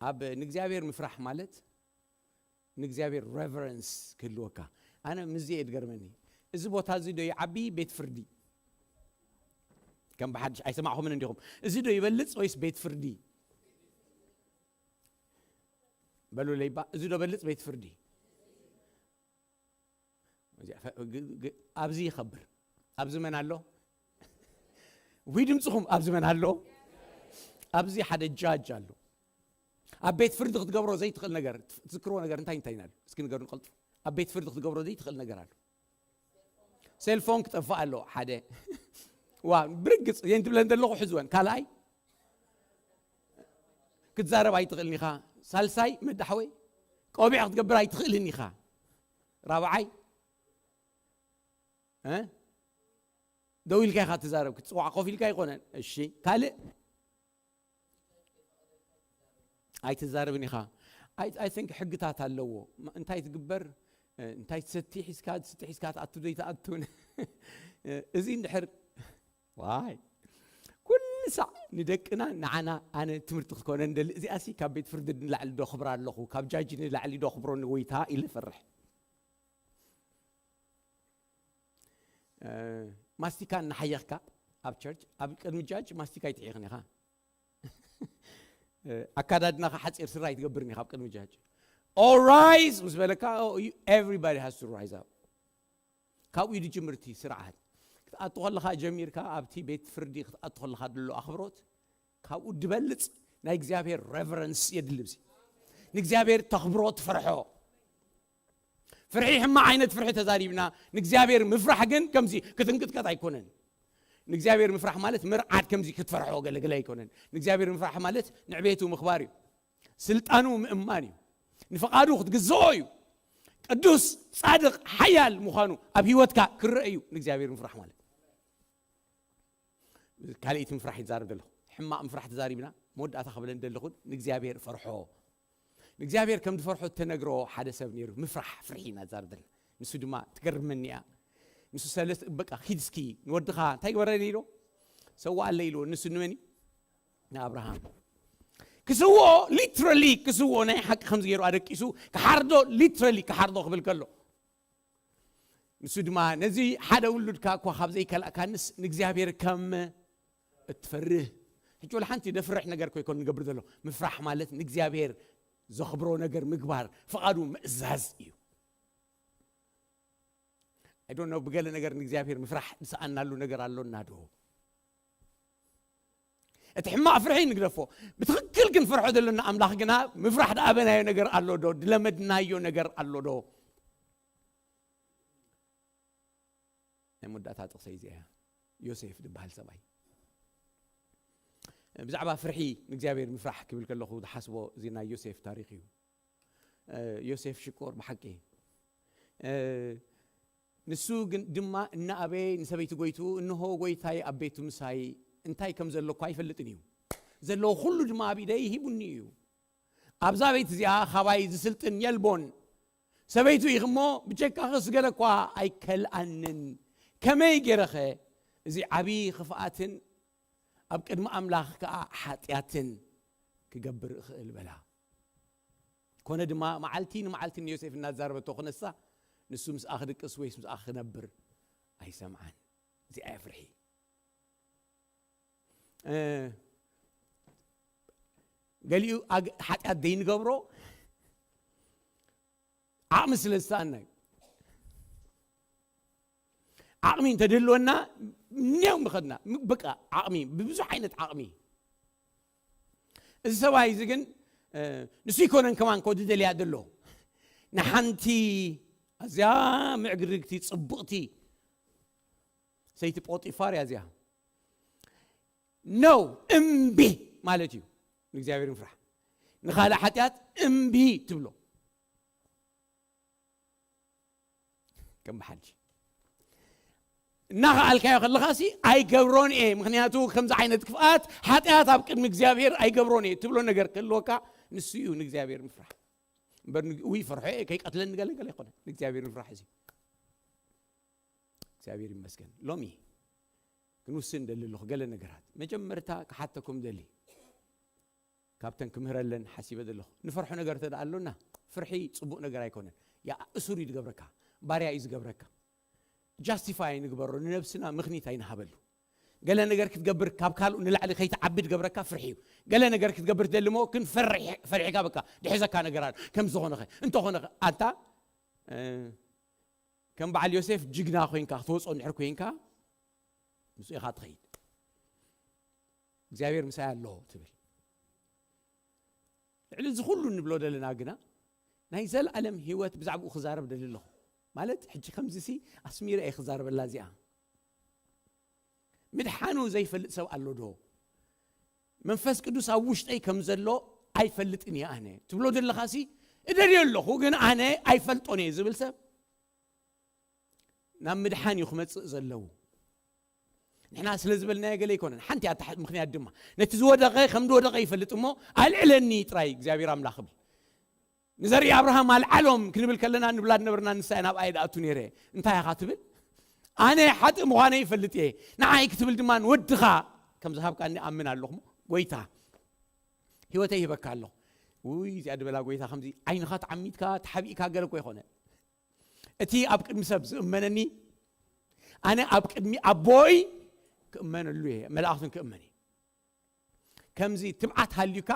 ኣብ ንእግዚኣብሄር ምፍራሕ ማለት ንእግዚኣብሔር ሬቨረንስ ክህልወካ። ኣነ ምዚ እየ ድገርመኒ። እዚ ቦታ እዚ ዶ ይዓቢ ቤት ፍርዲ? ከም ብሓድሽ ኣይሰማዕኹምን እንዲኹም። እዚ ዶ ይበልጽ ወይስ ቤት ፍርዲ? በሉ ለይባ፣ እዚ ዶ በልጽ ቤት ፍርዲ? ኣብዚ ይኸብር። ኣብዚ መን ኣሎ? ውይ ድምፅኹም፣ ኣብዚ መን ኣሎ? ኣብዚ ሓደ ጃጅ ኣሎ። ኣብ ቤት ፍርዲ ክትገብሮ ዘይትኽእል ነገር ትዝክርዎ ነገር እንታይ እንታይ ኣሎ? እስኪ ንገሩን ቀልጡ። ኣብ ቤት ፍርዲ ክትገብሮ ዘይትኽእል ነገር ኣሎ። ሴልፎን ክጠፍእ ኣሎ ሓደ። ዋ ብርግፅ የን ትብለን ዘለኹ ሕዝወን ካልኣይ ክትዛረብ ኣይትኽእልን ኢኻ። ሳልሳይ መዳሕወይ ቆቢዕ ክትገብር ኣይትኽእልን ኢኻ። ራብዓይ ደው ኢልካ ኢኻ ትዛረብ። ክትፅዋዕ ኮፍ ኢልካ ኣይኮነን። እሺ ካልእ ኣይትዛረብን ኢኻ። I think ሕግታት ኣለዎ። እንታይ ትግበር? እንታይ ትሰቲ ሒዝካ ትስቲ ሒዝካ ትኣቱ ዘይትኣቱን? እዚ እንድሕር ዋይ ኩሉ ሳዕ ንደቅና ንዓና ኣነ ትምህርቲ ክትኮነ ንደሊ። እዚኣሲ ካብ ቤት ፍርዲ ንላዕሊ ዶ ክብራ ኣለኹ? ካብ ጃጅ ንላዕሊ ዶ ክብሮኒ ጎይታ ኢለ ፈርሕ። ማስቲካ እናሓየኽካ ኣብ ቸርች ኣብ ቅድሚ ጃጅ ማስቲካ ኣይትሕይኽን ኢኻ። ኣካዳድናኻ ሓፂር ስራ ኣይትገብርን ኢኻ ኣብ ቅድሚ ጃጅ። All rise ምስ በለካ everybody has to rise up። ካብኡ ድጅምርቲ ስርዓት ክትኣቱ ከለኻ ጀሚርካ ኣብቲ ቤት ፍርዲ ክትኣቱ ከለኻ ድሎ ኣኽብሮት ካብኡ ድበልፅ ናይ እግዚኣብሔር ሬቨረንስ የድልብሲ ንእግዚኣብሔር ተኽብሮ ትፈርሖ። ፍርሒ ሕማቕ ዓይነት ፍርሒ ተዛሪብና። ንእግዚኣብሔር ምፍራሕ ግን ከምዚ ክትንቅጥቀጥ ኣይኮነን። ንእግዚኣብሔር ምፍራሕ ማለት ምርዓድ ከምዚ ክትፈርሖ ገለገለ ኣይኮነን። ንእግዚኣብሔር ምፍራሕ ማለት ንዕቤቱ ምኽባር እዩ። ስልጣኑ ምእማን እዩ። ንፍቓዱ ክትግዝኦ እዩ። ቅዱስ ፃድቕ ሓያል ምዃኑ ኣብ ህይወትካ ክረአ እዩ። ንእግዚኣብሔር ምፍራሕ ማለት ካልእቲ ምፍራሕ ይዛረብ ዘለኹ ሕማቕ ምፍራሕ ተዛሪብና። መወዳእታ ክብለን ዘለኹን ንእግዚኣብሔር ፈርሖ። ንእግዚኣብሔር ከም ዝፈርሖ እተነግሮ ሓደ ሰብ ነይሩ። ምፍራሕ ፍርሒ ኢና ዝዛረብ ዘለና። ንሱ ድማ ትገርመኒ እያ። ንሱ ሰለስተ በቃ ኪድ እስኪ ንወድኻ እንታይ ግበረኒ ኢሎ ሰዋኣለ ኢልዎ። ንሱ ንመን እዩ? ንኣብርሃም ክስዎ ሊትራሊ ክስዎ ናይ ሓቂ ከምዚ ገይሩ ኣደቂሱ ክሓርዶ ሊትራሊ ክሓርዶ ክብል ከሎ ንሱ ድማ ነዚ ሓደ ውሉድካ እኳ ካብ ዘይከላእካንስ ንእግዚኣብሔር ከም እትፈርህ ሕጂ ወላ ሓንቲ ደፍርሕ ነገር ኮይኮን ንገብር ዘሎ ምፍራሕ ማለት ንእግዚኣብሔር ዘኽብሮ ነገር ምግባር ፍቓዱ ምእዛዝ እዩ። I don't know ብገለ ነገር ንእግዚኣብሔር ምፍራሕ ዝሰኣናሉ ነገር ኣሎና ዶ? እቲ ሕማቕ ፍርሒ ንግደፎ። ብትኽክል ክንፈርሖ ዘለና ኣምላኽ ግና ምፍራሕ ድኣበናዮ ነገር ኣሎ ዶ? ድለመድናዮ ነገር ኣሎ ዶ? ናይ መወዳእታ ጥቕሰይ እዚኣ እያ። ዮሴፍ ዝበሃል ሰብኣይ ብዛዕባ ፍርሒ ንእግዚኣብሔር ምፍራሕ ክብል ከለኹ ዝሓስቦ እዚ ናይ ዮሴፍ ታሪኽ እዩ። ዮሴፍ ሽኮር ብሓቂ ንሱ ግን ድማ እናኣበየ ንሰበይቲ ጎይቱ እንሆ ጎይታይ ኣብ ቤቱ ምሳይ እንታይ ከም ዘሎ እኳ ኣይፈልጥን እዩ ዘለዎ ኩሉ ድማ ኣብ ኢደይ ሂቡኒ እዩ ኣብዛ ቤት እዚኣ ካባይ ዝስልጥን የልቦን ሰበይቱ ኢኽ እሞ ብጀካኺ ስገለ እኳ ኣይከልኣንን ከመይ ገይረኸ እዚ ዓብዪ ክፍኣትን ኣብ ቅድሚ ኣምላኽ ከኣ ሓጢኣትን ክገብር እኽእል በላ። ኮነ ድማ፣ መዓልቲ ንመዓልቲ ንዮሴፍ እናዛረበቶ ክነሳ፣ ንሱ ምስኣ ክድቅስ ወይስ ምስኣ ክነብር ኣይሰምዓን። እዚኣ እያ ፍርሒ። እ፣ ገሊኡ ኣግ-፣ ሓጢኣት ዘይንገብሮ ዓቕሚ ስለ ዝሰኣና እዩ። ዓቕሚ እንተድህልወና፣ እኒኦም ምኸድና። ም-፣ በቃ ዓቕሚ፣ ብብዙሕ ዓይነት ዓቕሚ። እዚ ሰብኣይ እዚ ግን፣ እ፣ ንሱ ይኮነን ከማን ኮ ዝደልያ ዘሎ። ንሓንቲ ኣዝያ ምዕግርግቲ፣ ጽብቕቲ ሰይቲ ጶጢፋር እያ እዚኣ። ነው፣ እምቢ ማለት እዩ። ንእግዚኣብሔር ምፍራሕ። ንኻልእ ሓጢኣት እምቢ ትብሎ። ከም ብሓጂ እናኸኣልካዮ ከለኻሲ ኣይገብሮን እየ፣ ምኽንያቱ ከምዚ ዓይነት ክፍኣት፣ ሓጢኣት ኣብ ቅድሚ እግዚኣብሔር ኣይገብሮን እየ ትብሎ ነገር ክህልወካ፣ ንሱ እዩ ንእግዚኣብሔር ምፍራሕ። እምበር ን-፣ ውይ፣ ፈርሖ እየ፣ ከይቀትለኒ ገለ ገለ ኣይኮነ። ንእግዚኣብሔር ምፍራሕ እዚ። እግዚኣብሔር ይመስገን። ሎሚ ክንውስን ደሊ ኣለኹ ገለ ነገራት። መጀመርታ ክሓተኩም ደሊ፣ ካብተን ክምህረለን ሓሲበ ዘለኹ። ንፈርሖ ነገር እንተ ደኣ ኣሎና፣ ፍርሒ ጽቡቕ ነገር ኣይኮነን። ያ እሱር እዩ ዝገብረካ፣ ባርያ እዩ ዝገብረካ። ጃስቲፋይ ንግበሮ፣ ንነብስና ምኽኒት ኣይንሃበሉ። ገለ ነገር ክትገብር ካብ ካልኡ ንላዕሊ ከይትዓቢ ዝገብረካ ፍርሒ እዩ። ገለ ነገር ክትገብር ትደሊ እሞ ግን ፈሪሕ-፣ ፈሪሕካ በቃ ድሕዘካ ነገር ኣሎ። ከም ዝኾነኸ፣ እንተኾነኸ፣ ኣንታ፣ እ፣ ከም በዓል ዮሴፍ ጅግና ኮይንካ ክትወጾ እንድሕር ኮይንካ፣ ምስ ኢኻ ትኸይድ። እግዚኣብሔር ምሳይ ኣሎ ትብል። ልዕሊ እዚ ኩሉ እንብሎ ደለና ግና፣ ናይ ዘለኣለም ህይወት ብዛዕባኡ ክዛረብ ደሊ ኣለኹ። ማለት፣ ሕጂ ከምዚ ሲ ኣስሚረ እየ ክዛረበላ እዚኣ። ምድሓኑ ዘይፈልጥ ሰብ ኣሎ ዶ? መንፈስ ቅዱስ ኣብ ውሽጠይ ከም ዘሎ ኣይፈልጥን እየ ኣነ ትብሎ ዘለኻ ሲ፣ እደልዮ ኣለኹ፣ ግን ኣነ ኣይፈልጦን እየ ዝብል ሰብ፣ ናብ ምድሓን እዩ ክመጽእ ዘለዎ። ንሕና ስለ ዝበልናዮ ገለ ኣይኮነን። ሓንቲ እያ እታ ምኽንያት ድማ። ነቲ ዝወደቐ ከም ዝወደቐ ይፈልጥ እሞ፣ "ኣልዕለኒ ጥራይ እግዚኣብሔር ኣምላኽ" እብል። ንዘርኢ ኣብርሃም ኣልዓሎም ክንብል ከለና ንብላ ዝነበርና ንሳ እያ፣ ናብኣ እየ ዝኣቱ ነይረ። እንታይ ኢኻ ትብል? "ኣነ ሓጥእ ምዃነይ ይፈልጥ እየ። ንዓይ ክትብል ድማ ንወድኻ ከም ዝሃብካኒ ኣምን ኣለኹ። ጎይታ፣ ህይወተይ ይህበካ ኣለኹ።" ውይ፣ እዚኣ ድበላ ጎይታ፣ ከምዚ ዓይንኻ ተዓሚትካ፣ ተሓቢእካ ገለ እኮ ይኾነ። እቲ ኣብ ቅድሚ ሰብ ዝእመነኒ፣ ኣነ ኣብ ቅድሚ ኣቦይ ክእመነሉ እየ፣ መላእኽቱን ክእመን እየ። ከምዚ ትብዓት ሃልዩካ፣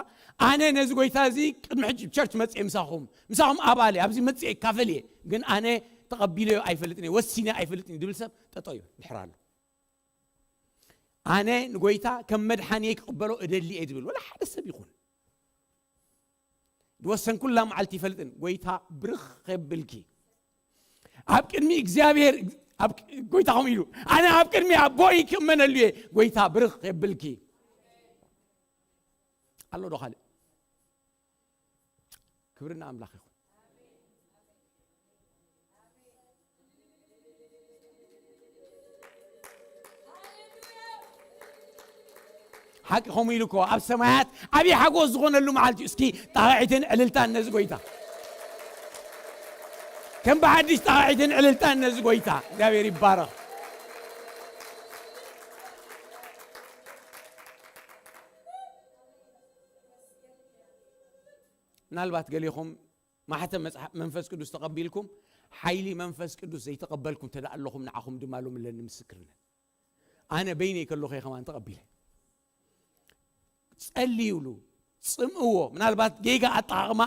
ኣነ ነዚ ጎይታ እዚ ቅድሚ ሕጂ ቸርች መጽየ ምሳኹም፣ ምሳኹም ኣባል እየ፣ ኣብዚ መጽየ ይካፈል እየ፣ ግን ኣነ ተቐቢለዮ ኣይፈልጥን እየ፣ ወሲነ ኣይፈልጥን እየ ዝብል ሰብ ጠጠው ይበል፣ ድሕር ኣሎ። ኣነ ንጎይታ ከም መድሓንየይ ክቕበሎ እደሊ እየ ዝብል ወላ ሓደ ሰብ ይኹን፣ ዝወሰንኩላ መዓልቲ ይፈልጥን። ጎይታ ብርኽ የብልኪ። ኣብ ቅድሚ እግዚኣብሔር፣ ኣብ፣ ጎይታ ከምኡ ኢሉ፣ "ኣነ ኣብ ቅድሚ ኣቦይ ክእመነሉ እየ፣ ጎይታ ብርኽ የብልኪ።" ኣሎ ዶ ካልእ? ክብሪ ንኣምላኽ ይኹን። ሓቂ ከምኡ ኢሉ እኮ ኣብ ሰማያት ዓብዪ ሓጎስ ዝኾነሉ መዓልቲ እዩ። እስኪ ጣቕዒትን ዕልልታን ነዚ ጎይታ። ከም ብሓድሽ ጣቕዒትን ዕልልታን ነዚ ጎይታ። እግዚኣብሔር ይባረኽ። ምናልባት ገሊኹም ማሕተም መጽሓ-፣ መንፈስ ቅዱስ ተቐቢልኩም፣ ሓይሊ መንፈስ ቅዱስ ዘይተቐበልኩም እንተ ደኣ ኣለኹም፣ ንዓኹም ድማ ሎሚ ኣለኒ ምስክርነት። ኣነ በይነይ ከለኹ እየ ከማን ተቐቢለ። ጸልዩሉ፣ ጽምእዎ። ምናልባት ጌጋ ኣጠቓቕማ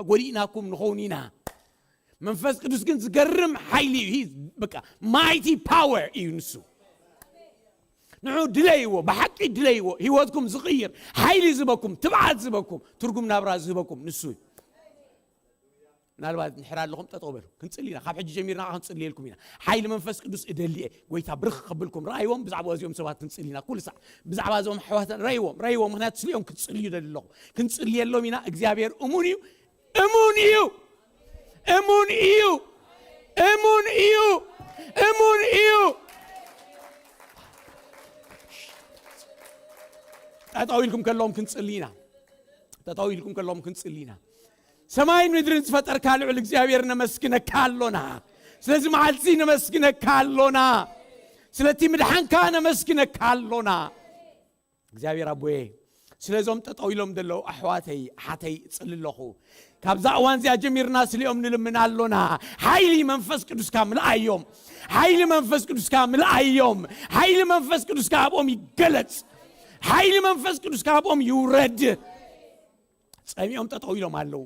ጎዲእናኩም ንኸውን ኢና። መንፈስ ቅዱስ ግን ዝገርም ሓይሊ እዩ። ሂ-፣ በቃ፣ ማይቲ ፓወር እዩ ንሱ። ንዑ ድለይዎ፣ ብሓቂ ድለይዎ። ህይወትኩም ዝቕይር ሓይሊ ዝበኩም፣ ትብዓት ዝበኩም፣ ትርጉም ናብራ ዝህበኩም ንሱ እዩ። ምናልባት እንድሕር ኣለኹም ጠጠው በሉ። ክንጽሊ ኢና። ካብ ሕጂ ጀሚርና ክንጽልየልኩም ኢና። ሓይሊ መንፈስ ቅዱስ እደሊ እየ። ጎይታ ብርኽ ከብልኩም። ረኣይዎም፣ ብዛዕባ እዚኦም ሰባት ክንጽሊ ኢና። ኩሉ ሳዕ ብዛዕባ እዞም ኣሕዋትና ረኣይዎም፣ ረኣይዎም። ምኽንያቱ ስሊኦም ክትጽልዩ ደሊ ኣለኹም። ክንጽልየሎም ኢና። እግዚኣብሔር እሙን እዩ። እሙን እዩ። እሙን እዩ። እሙን እዩ። እሙን እዩ። ጠጠው ኢልኩም ከለዎም ክንጽሊ ኢና። ጠጠው ኢልኩም ከለዎም ክንጽሊ ኢና። ሰማይን ምድርን ዝፈጠርካ ልዑል እግዚኣብሔር ነመስግነካ ኣሎና። ስለዚ መዓልቲ ነመስግነካ ኣሎና። ስለቲ ምድሓንካ ነመስግነካ ኣሎና። እግዚኣብሔር ኣቦየ፣ ስለዞም ጠጠው ኢሎም ዘለዉ ኣሕዋተይ ሓተይ እጽሊ ኣለኹ። ካብዛ እዋን እዚኣ ጀሚርና ስሊኦም ንልምን ኣሎና። ሓይሊ መንፈስ ቅዱስካ ምልኣዮም። ሓይሊ መንፈስ ቅዱስካ ምልኣዮም። ሓይሊ መንፈስ ቅዱስካ ኣብኦም ይገለጽ። ሓይሊ መንፈስ ቅዱስካ ኣብኦም ይውረድ። ጸሚኦም ጠጠው ኢሎም ኣለዉ።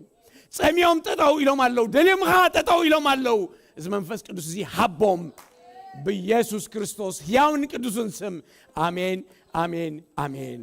ጸሚኦም ጠጠው ኢሎም ኣለዉ። ደልዮም ኸዓ ጠጠው ኢሎም ኣለዉ። እዚ መንፈስ ቅዱስ እዚ ሃቦም፣ ብኢየሱስ ክርስቶስ ሕያውን ቅዱስን ስም። ኣሜን፣ ኣሜን፣ ኣሜን።